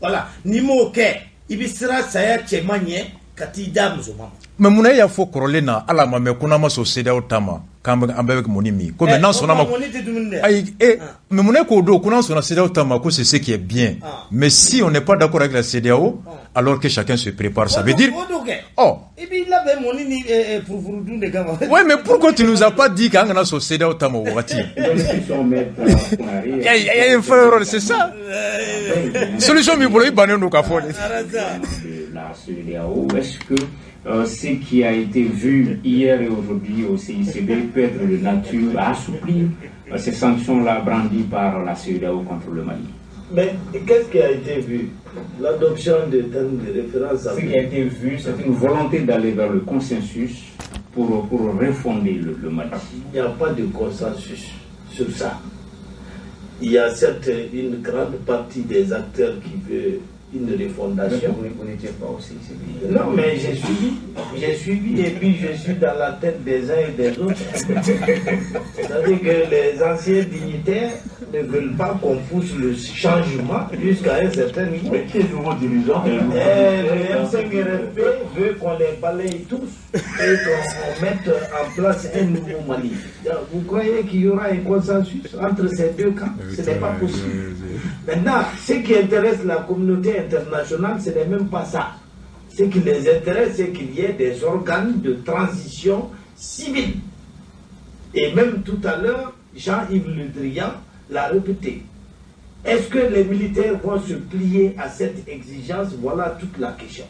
B: Voilà, n'i m'o kɛ, i bɛ siran saya cɛman ɲɛ ka t'i da musoman ma.
A: Mais munna e y'a fɔ kɔrɔlen na, hali a ma mɛn, ko n'an ma sɔn CEDEAO ta ma, k'an bɛ an bɛɛ bɛ mɔni min ko, mais n'an sɔnna ma.
B: Mɔni tɛ dumuni dɛ.
A: Ayi, e, mais munna e k'o don ko n'an sɔnna CEDEAO ta ma, ko c'est ce qui est bien, mais si on n'est pas d'accord avec la CEDEAO, alors que chacun se prépare, ça veut dire
B: O don kɛ.
A: Ɔ.
B: I b'i labɛn mɔni ni furufuru dun de kama.
A: Oui, mais pourquoi tu nous as pas dit k'an kana sɔn CEDEAO ta ma o wagati? Frère, c'est ça solution b'i bolo, i bannen don k'a fɔ de.
B: Arasa.
C: la CEDEAO. Est-ce que ce qui a été vu hier et aujourd'hui au CICB peut être de nature à assouplir ces sanctions-là brandies par la CEDEAO contre le Mali?
B: Mais qu'est-ce qui a été vu? L'adoption de termes de référence.
C: Ce qui a été vu, c'est une volonté d'aller vers le consensus pour refonder le Mali.
B: Il n'y a pas de consensus sur ça. Il y a certes une grande partie des acteurs qui veulent une refondation.
C: Vous n'étiez pas au CICB.
B: Non, mais j'ai suivi. J'ai suivi et puis je suis dans la tête des uns et des autres. C'est-à-dire que les anciens dignitaires ne veulent pas qu'on pousse le changement jusqu'à un certain niveau.
E: Mais qui est nouveau dirigeant?
B: Le M5RFP veut qu'on les balaye tous et qu'on mette en place un nouveau Mali. Vous croyez qu'il y aura un consensus entre ces deux camps? Ce n'est pas possible. Maintenant, ce qui intéresse la communauté internationale, ce n'est même pas ça. Ce qui les intéresse, c'est qu'il y ait des organes de transition civile. Et même tout à l'heure, Jean-Yves Le Drian l'a répété. Est-ce que les militaires vont se plier à cette exigence? Voilà toute la question.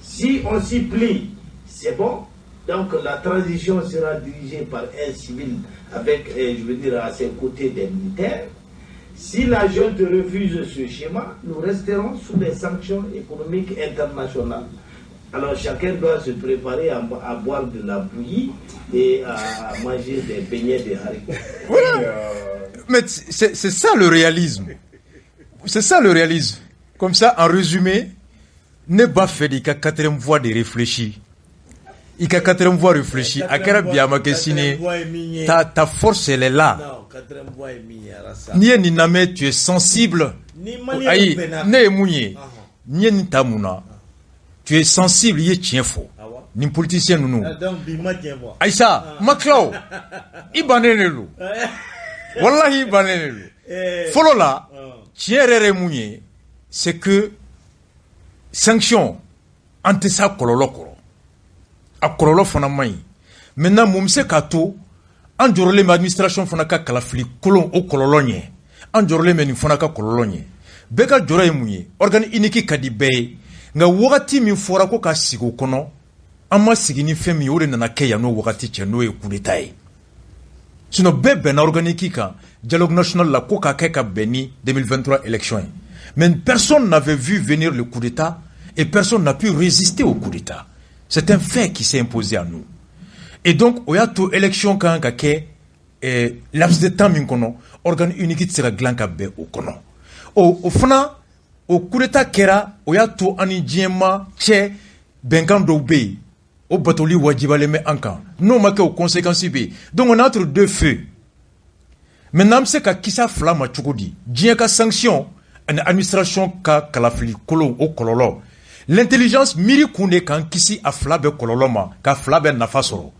B: Si on s'y plie, c'est bon. Donc la transition sera dirigée par un civil avec, je veux dire, à ses côtés des militaires. Si la junte refuse ce schéma, nous resterons sous les sanctions économiques internationales. Alors chacun doit se préparer à boire de la bouillie et à manger des beignets de haricots.
A: Voilà. Mais c'est ça le réalisme. C'est ça le réalisme. Comme ça, en résumé, ne pas faire de quatrième voie de réfléchir. Il y a quatrième voie réfléchie. À quel ta force, elle est là. Ni ni namé, tu es sensible. Aïe, ne mounier. Ni ni tamuna. Tu es sensible, il est faux. Ni politicien nous. Aïssa, Maklao. Ibanenelu. Wallahi ibanenelu. Folo là, tien rere mounier, c'est que sanction ante sa kololo koro. A kɔlɔlɔ fana man ɲi. Maintenant mun bɛ se k'a to an jɔrɔlen bɛ administration fana ka kalafili kolon o kɔlɔlɔ ɲɛ, an jɔrɔlen bɛ nin fana ka kɔlɔlɔ ɲɛ. Bɛɛ ka jɔrɔ ye mun ye? Organe unique ka di bɛɛ ye, nka wagati min fɔra ko ka sigi o kɔnɔ, an ma sigi ni fɛn min ye, o de nana kɛ yan n'o wagati cɛ, n'o ye coup d'état ye. Sinon bɛɛ bɛnna organe unique kan dialogue national la ko k'a kɛ ka bɛn ni 2023 élection ye. Mais personne n'avait vu venir le coup d'état et personne n'a pu résister au coup d'état. C'est un fait qui s'est imposé à nous. Et donc, o y'a to élection kan ka kɛ laps de temps min kɔnɔ, organe unique tɛ se ka dilan ka bɛn o kɔnɔ. O fana, o coup d'état kɛra, o y'a to an ni diɲɛ ma cɛ bɛnkan dɔw bɛ yen, o batoli wajibalen bɛ an kan. N'o ma kɛ, o conséquence bɛ yen. Donc on est entre deux feux. Maintenant, an bɛ se ka kisa fila ma cogo di? Diɲɛ ka sanction ani administration ka kalafili kolon o kɔlɔlɔ. L'intelligence miiri kun de k'an kisi a fila bɛɛ kɔlɔlɔ ma, ka fila bɛɛ nafa sɔrɔ.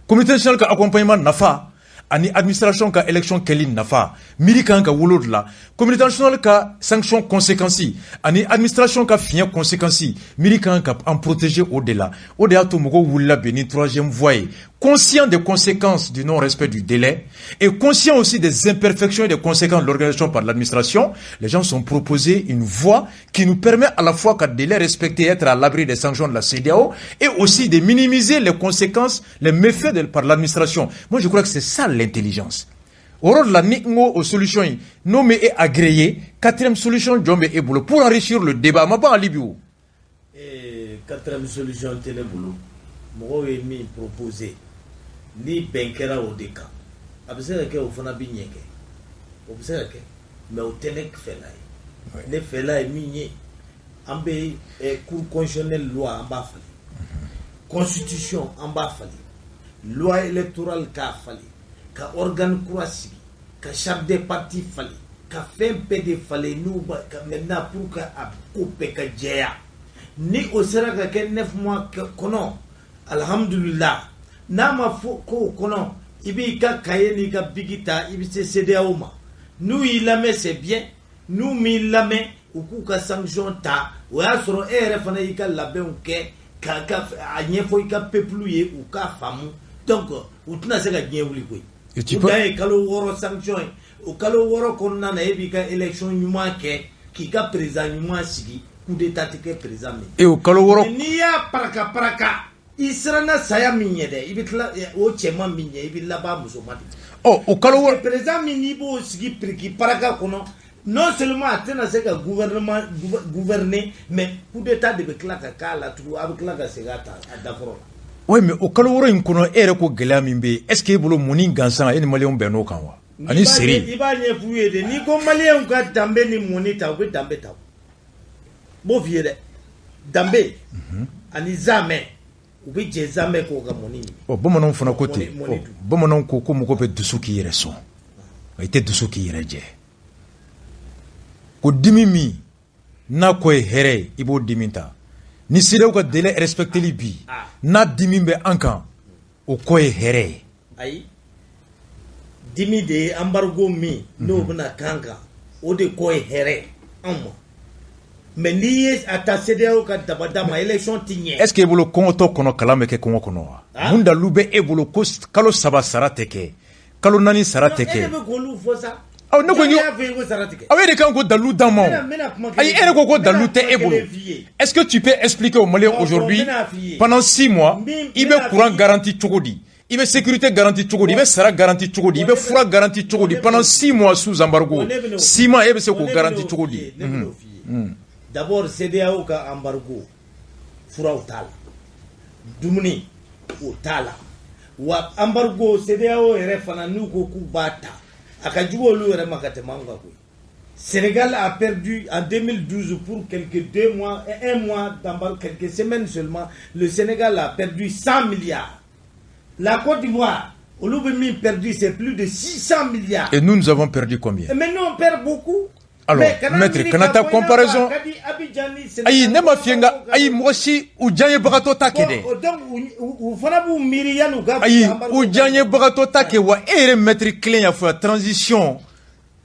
A: Comité national ka accompagnement nafa ani administration ka élection kɛli nafa, miiri kan ka wolo de la. Communauté nationale ka sanction conséquence ani administration ka fiɲɛ conséquence, miiri kan ka an protéger o de la. O de y'a to mɔgɔw wulila bɛn ni troisième voie ye, conscient des conséquences du non-respect du délai et conscient aussi des imperfections et des conséquences de l'organisation par l'administration. Les gens sont proposés une voie qui nous permet à la fois qu'à délai respecté, être à l'abri des sanctions de la CEDEAO et aussi de minimiser les conséquences, les méfaits par l'administration. Moi, je crois que c'est ça l'intelligence. Au rôle de la ni aux solutions, non mais est agréé, quatrième solution, jɔn bɛ e bolo pour enrichir le débat. Ma pas en Libye.
B: Et quatrième solution tɛ ne bolo. Mɔgɔw ye min proposé, ni bɛn kɛra o de kan, a bɛ se ka kɛ o fana bɛ ɲɛ kɛ, o bɛ se ka kɛ, mais o tɛ ne fɛla ye. Ne fɛla ye min ye, an bɛ cour constitutionnelle loi an b'a falen, constitution an b'a falen, loi électorale k'a falen, ka organe kura sigi, ka charte des partis falen, ka fɛn bɛɛ de falen n'u ba ka maintenant pour que a ko bɛɛ ka jɛya. Ni o sera ka kɛ 9 mois kɔnɔ, alhamdulillah. N'a ma fɔ k'o kɔnɔ, i b'i ka cahier n'i ka bic ta, i bɛ se CEDEAO ma. N'u y'i lamɛn, c'est bien. N'u m'i lamɛn, u k'u ka sanction ta. O y'a sɔrɔ e yɛrɛ fana y'i ka labɛnw kɛ k'a ka a ɲɛfɔ i ka peuple ye, u k'a faamu. Donc u tɛna se ka diɲɛ wuli koyi. U dan ye kalo 6 sanction ye. O kalo 6 kɔnɔna na, e b'i ka élection ɲuman kɛ, k'i ka président ɲuman sigi, coup Coup d'état tɛ kɛ président min.
A: E o kalo 6.
B: N'i y'a paraka paraka, i siranna saya min ɲɛ dɛ, i bɛ tila o cɛman min ɲɛ, i bɛ laban musoman de.
A: Ɔ, o kalo 6.
B: Président min n'i b'o sigi piriki paraka kɔnɔ, non seulement a tɛna se ka gouvernement gouverner, mais coup d'état de bɛ tila ka k'a la tugun, a bɛ tila ka segin a ta a dakɔrɔ la.
A: Oui, mais o kalo 6 in kɔnɔ, e yɛrɛ ko gɛlɛya min bɛ yen, est ce que e bolo mɔni gansan, e ni maliyɛnw bɛnn'o kan wa? Ani seri.
B: I b'a ɲɛf'u ye de, n'i ko maliyɛnw ka danbe ni mɔni ta, u bɛ danbe ta. N b'o f'i ye dɛ, danbe ani zamɛ, u bɛ jɛ zamɛ k'o ka mɔni ɲini.
A: Ɔ, bamananw fana ko ten, bamananw ko ko mɔgɔ bɛ dusu k'i yɛrɛ sɔn, i tɛ dusu k'i yɛrɛ jɛ. Ko dimi min n'a kɔ ye hɛrɛ ye, i b'o dimi ta. Ni CEDEAO ka délai respecteli bi, n'a dimi bɛ an kan, o kɔ ye hɛrɛ ye.
B: Ayi, dimi de ye embargo min n'o bɛna kan kan, o de kɔ ye hɛrɛ ye anw ma. Mais n'i ye a ta CEDEAO ka dabada ma, élection ti ɲɛ.
A: Est ce que e bolo kɔngɔtɔ kɔnɔ, kalan bɛ kɛ kɔngɔ kɔnɔ wa? Mun dalu bɛ e bolo ko kalo 3 sara tɛ kɛ, kalo 4 sara tɛ kɛ?
B: E de bɛ k'olu fɔ sa.
A: Aw, ne ko
B: y'a fɔ ko sara tɛ kɛ.
A: Aw, e de kan ko dalu d'an ma o. Ayi, e de ko ko dalu tɛ e bolo. Est ce que tu peux expliquer aux Maliens aujourd'hui, pendant 6 mois, i bɛ courant garanti cogo di, i bɛ sécurité garanti cogo di, i bɛ sara garanti cogo di, i bɛ fura garanti cogo di, pendant 6 mois sous embargo, 6 mois, e bɛ se k'o garanti cogo di?
B: Ne bɛn'o f'i ye. D'abord, CEDEAO ka embargo, furaw t'a la, dumuni o t'a la. Wa embargo CEDEAO yɛrɛ fana, n'u ko k'u b'a ta, a ka jugu olu yɛrɛ ma ka tɛmɛ anw kan koyi. Sénégal a perdu en 2012 pour quelques 2 mois, un mois d'embargo, quelques semaines seulement, le Sénégal a perdu 100 milliards. La Côte d'Ivoire, olu bɛ min perdu, c'est plus de 600 milliards.
A: Et nous, nous avons perdu combien?
B: Mais nous, on perd beaucoup.
A: Alors, maître, kana taa comparaison. Ayi, ne ma f'i ye, nka ayi, mɔgɔ si u diyaɲɛbagatɔ ta kɛ dɛ.
B: Donc u fana b'u miiri yan'u ka.
A: Ayi, u diyaɲɛbagatɔ ta kɛ wa. E yɛrɛ maître kelen y'a fɔ yan, transition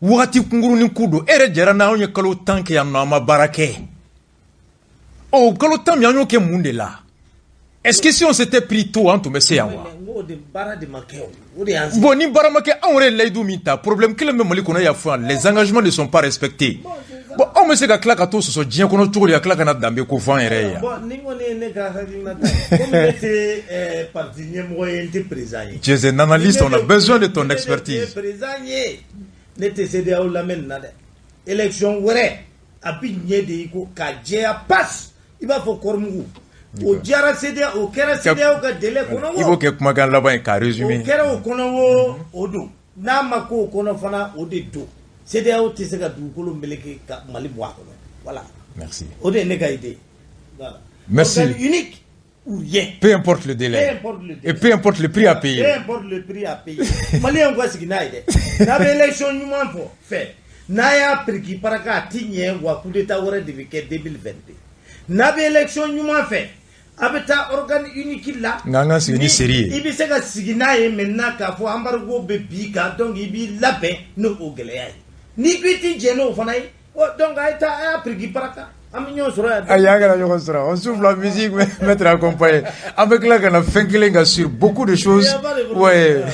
A: wagati kunkurunin ko don. E yɛrɛ jɛra n'anw ye kalo 10 kɛ yan nɔ, an ma baara kɛ. Ɔ, o kalo 10 min, an y'o kɛ mun de la? Est-ce que si on s'était pris tôt, an tun bɛ se yan wa?
B: Baara de ma kɛ, o de y'an.
A: Bon, ni baara ma kɛ, anw yɛrɛ ye layidu min ta, problème kelen bɛ Mali kɔnɔ, y'a fɔ yan, les engagements ne sont pas respectés. Bon, anw bɛ se ka tila ka t'o sɔsɔ diɲɛ kɔnɔ cogo di, ka tila ka na danbe ko fɔ an yɛrɛ ye yan?
B: Bon, ni kɔni ye ne ka hakilina ta ye, komi ne tɛ parti ɲɛmɔgɔ ye, n tɛ président ye.
A: Tu es un analyste, on a besoin de ton expertise.
B: Ne tɛ président ye, ne tɛ CEDEAO lamɛn nin na dɛ. Élection wɛrɛ a bi ɲɛ de, i ko k'a jɛya pas, i b'a fɔ kɔrɔmugu. O diyara CEDEAO, o kɛra CEDEAO ka délai kɔnɔ
A: o. I b'o kɛ kumakan laban ye k'a résumer.
B: O kɛra o kɔnɔ o, o don. N'a ma k'o kɔnɔ fana, o de don. CEDEAO tɛ se ka dugukolo meleke ka Mali bɔ a kɔnɔ. Voilà.
A: Merci.
B: O de ye ne ka idée. Voilà.
A: Merci.
B: Organe unique ou rien.
A: Peu importe le délai.
B: Peu importe le délai.
A: Et peu importe le prix à payer.
B: Peu importe le prix à payer. Maliyɛnw ka sigi n'a ye dɛ. N'a bɛ élection ɲuman fɔ fɛ, n'a y'a piriki paraka, a ti ɲɛ wa, coup d'état wɛrɛ de bɛ kɛ 2022. N'a bɛ élection ɲuman fɛ, a bɛ taa organe unique la.
A: Nka an ka sigi ni seri ye.
B: I bɛ se ka sigi n'a ye maintenant k'a fɔ embargo bɛ bi kan, donc i b'i labɛn n'o o gɛlɛya ye. N'i ko i ti jɛn n'o fana ye, donc a ye taa, a y'a piriki paraka, an bɛ ɲɔgɔn sɔrɔ yan.
A: Ayi, an kana ɲɔgɔn sɔrɔ. On souffle la musique, maître accompagné. An bɛ tila ka na fɛn kelen kan sur beaucoup de choses. Ouais.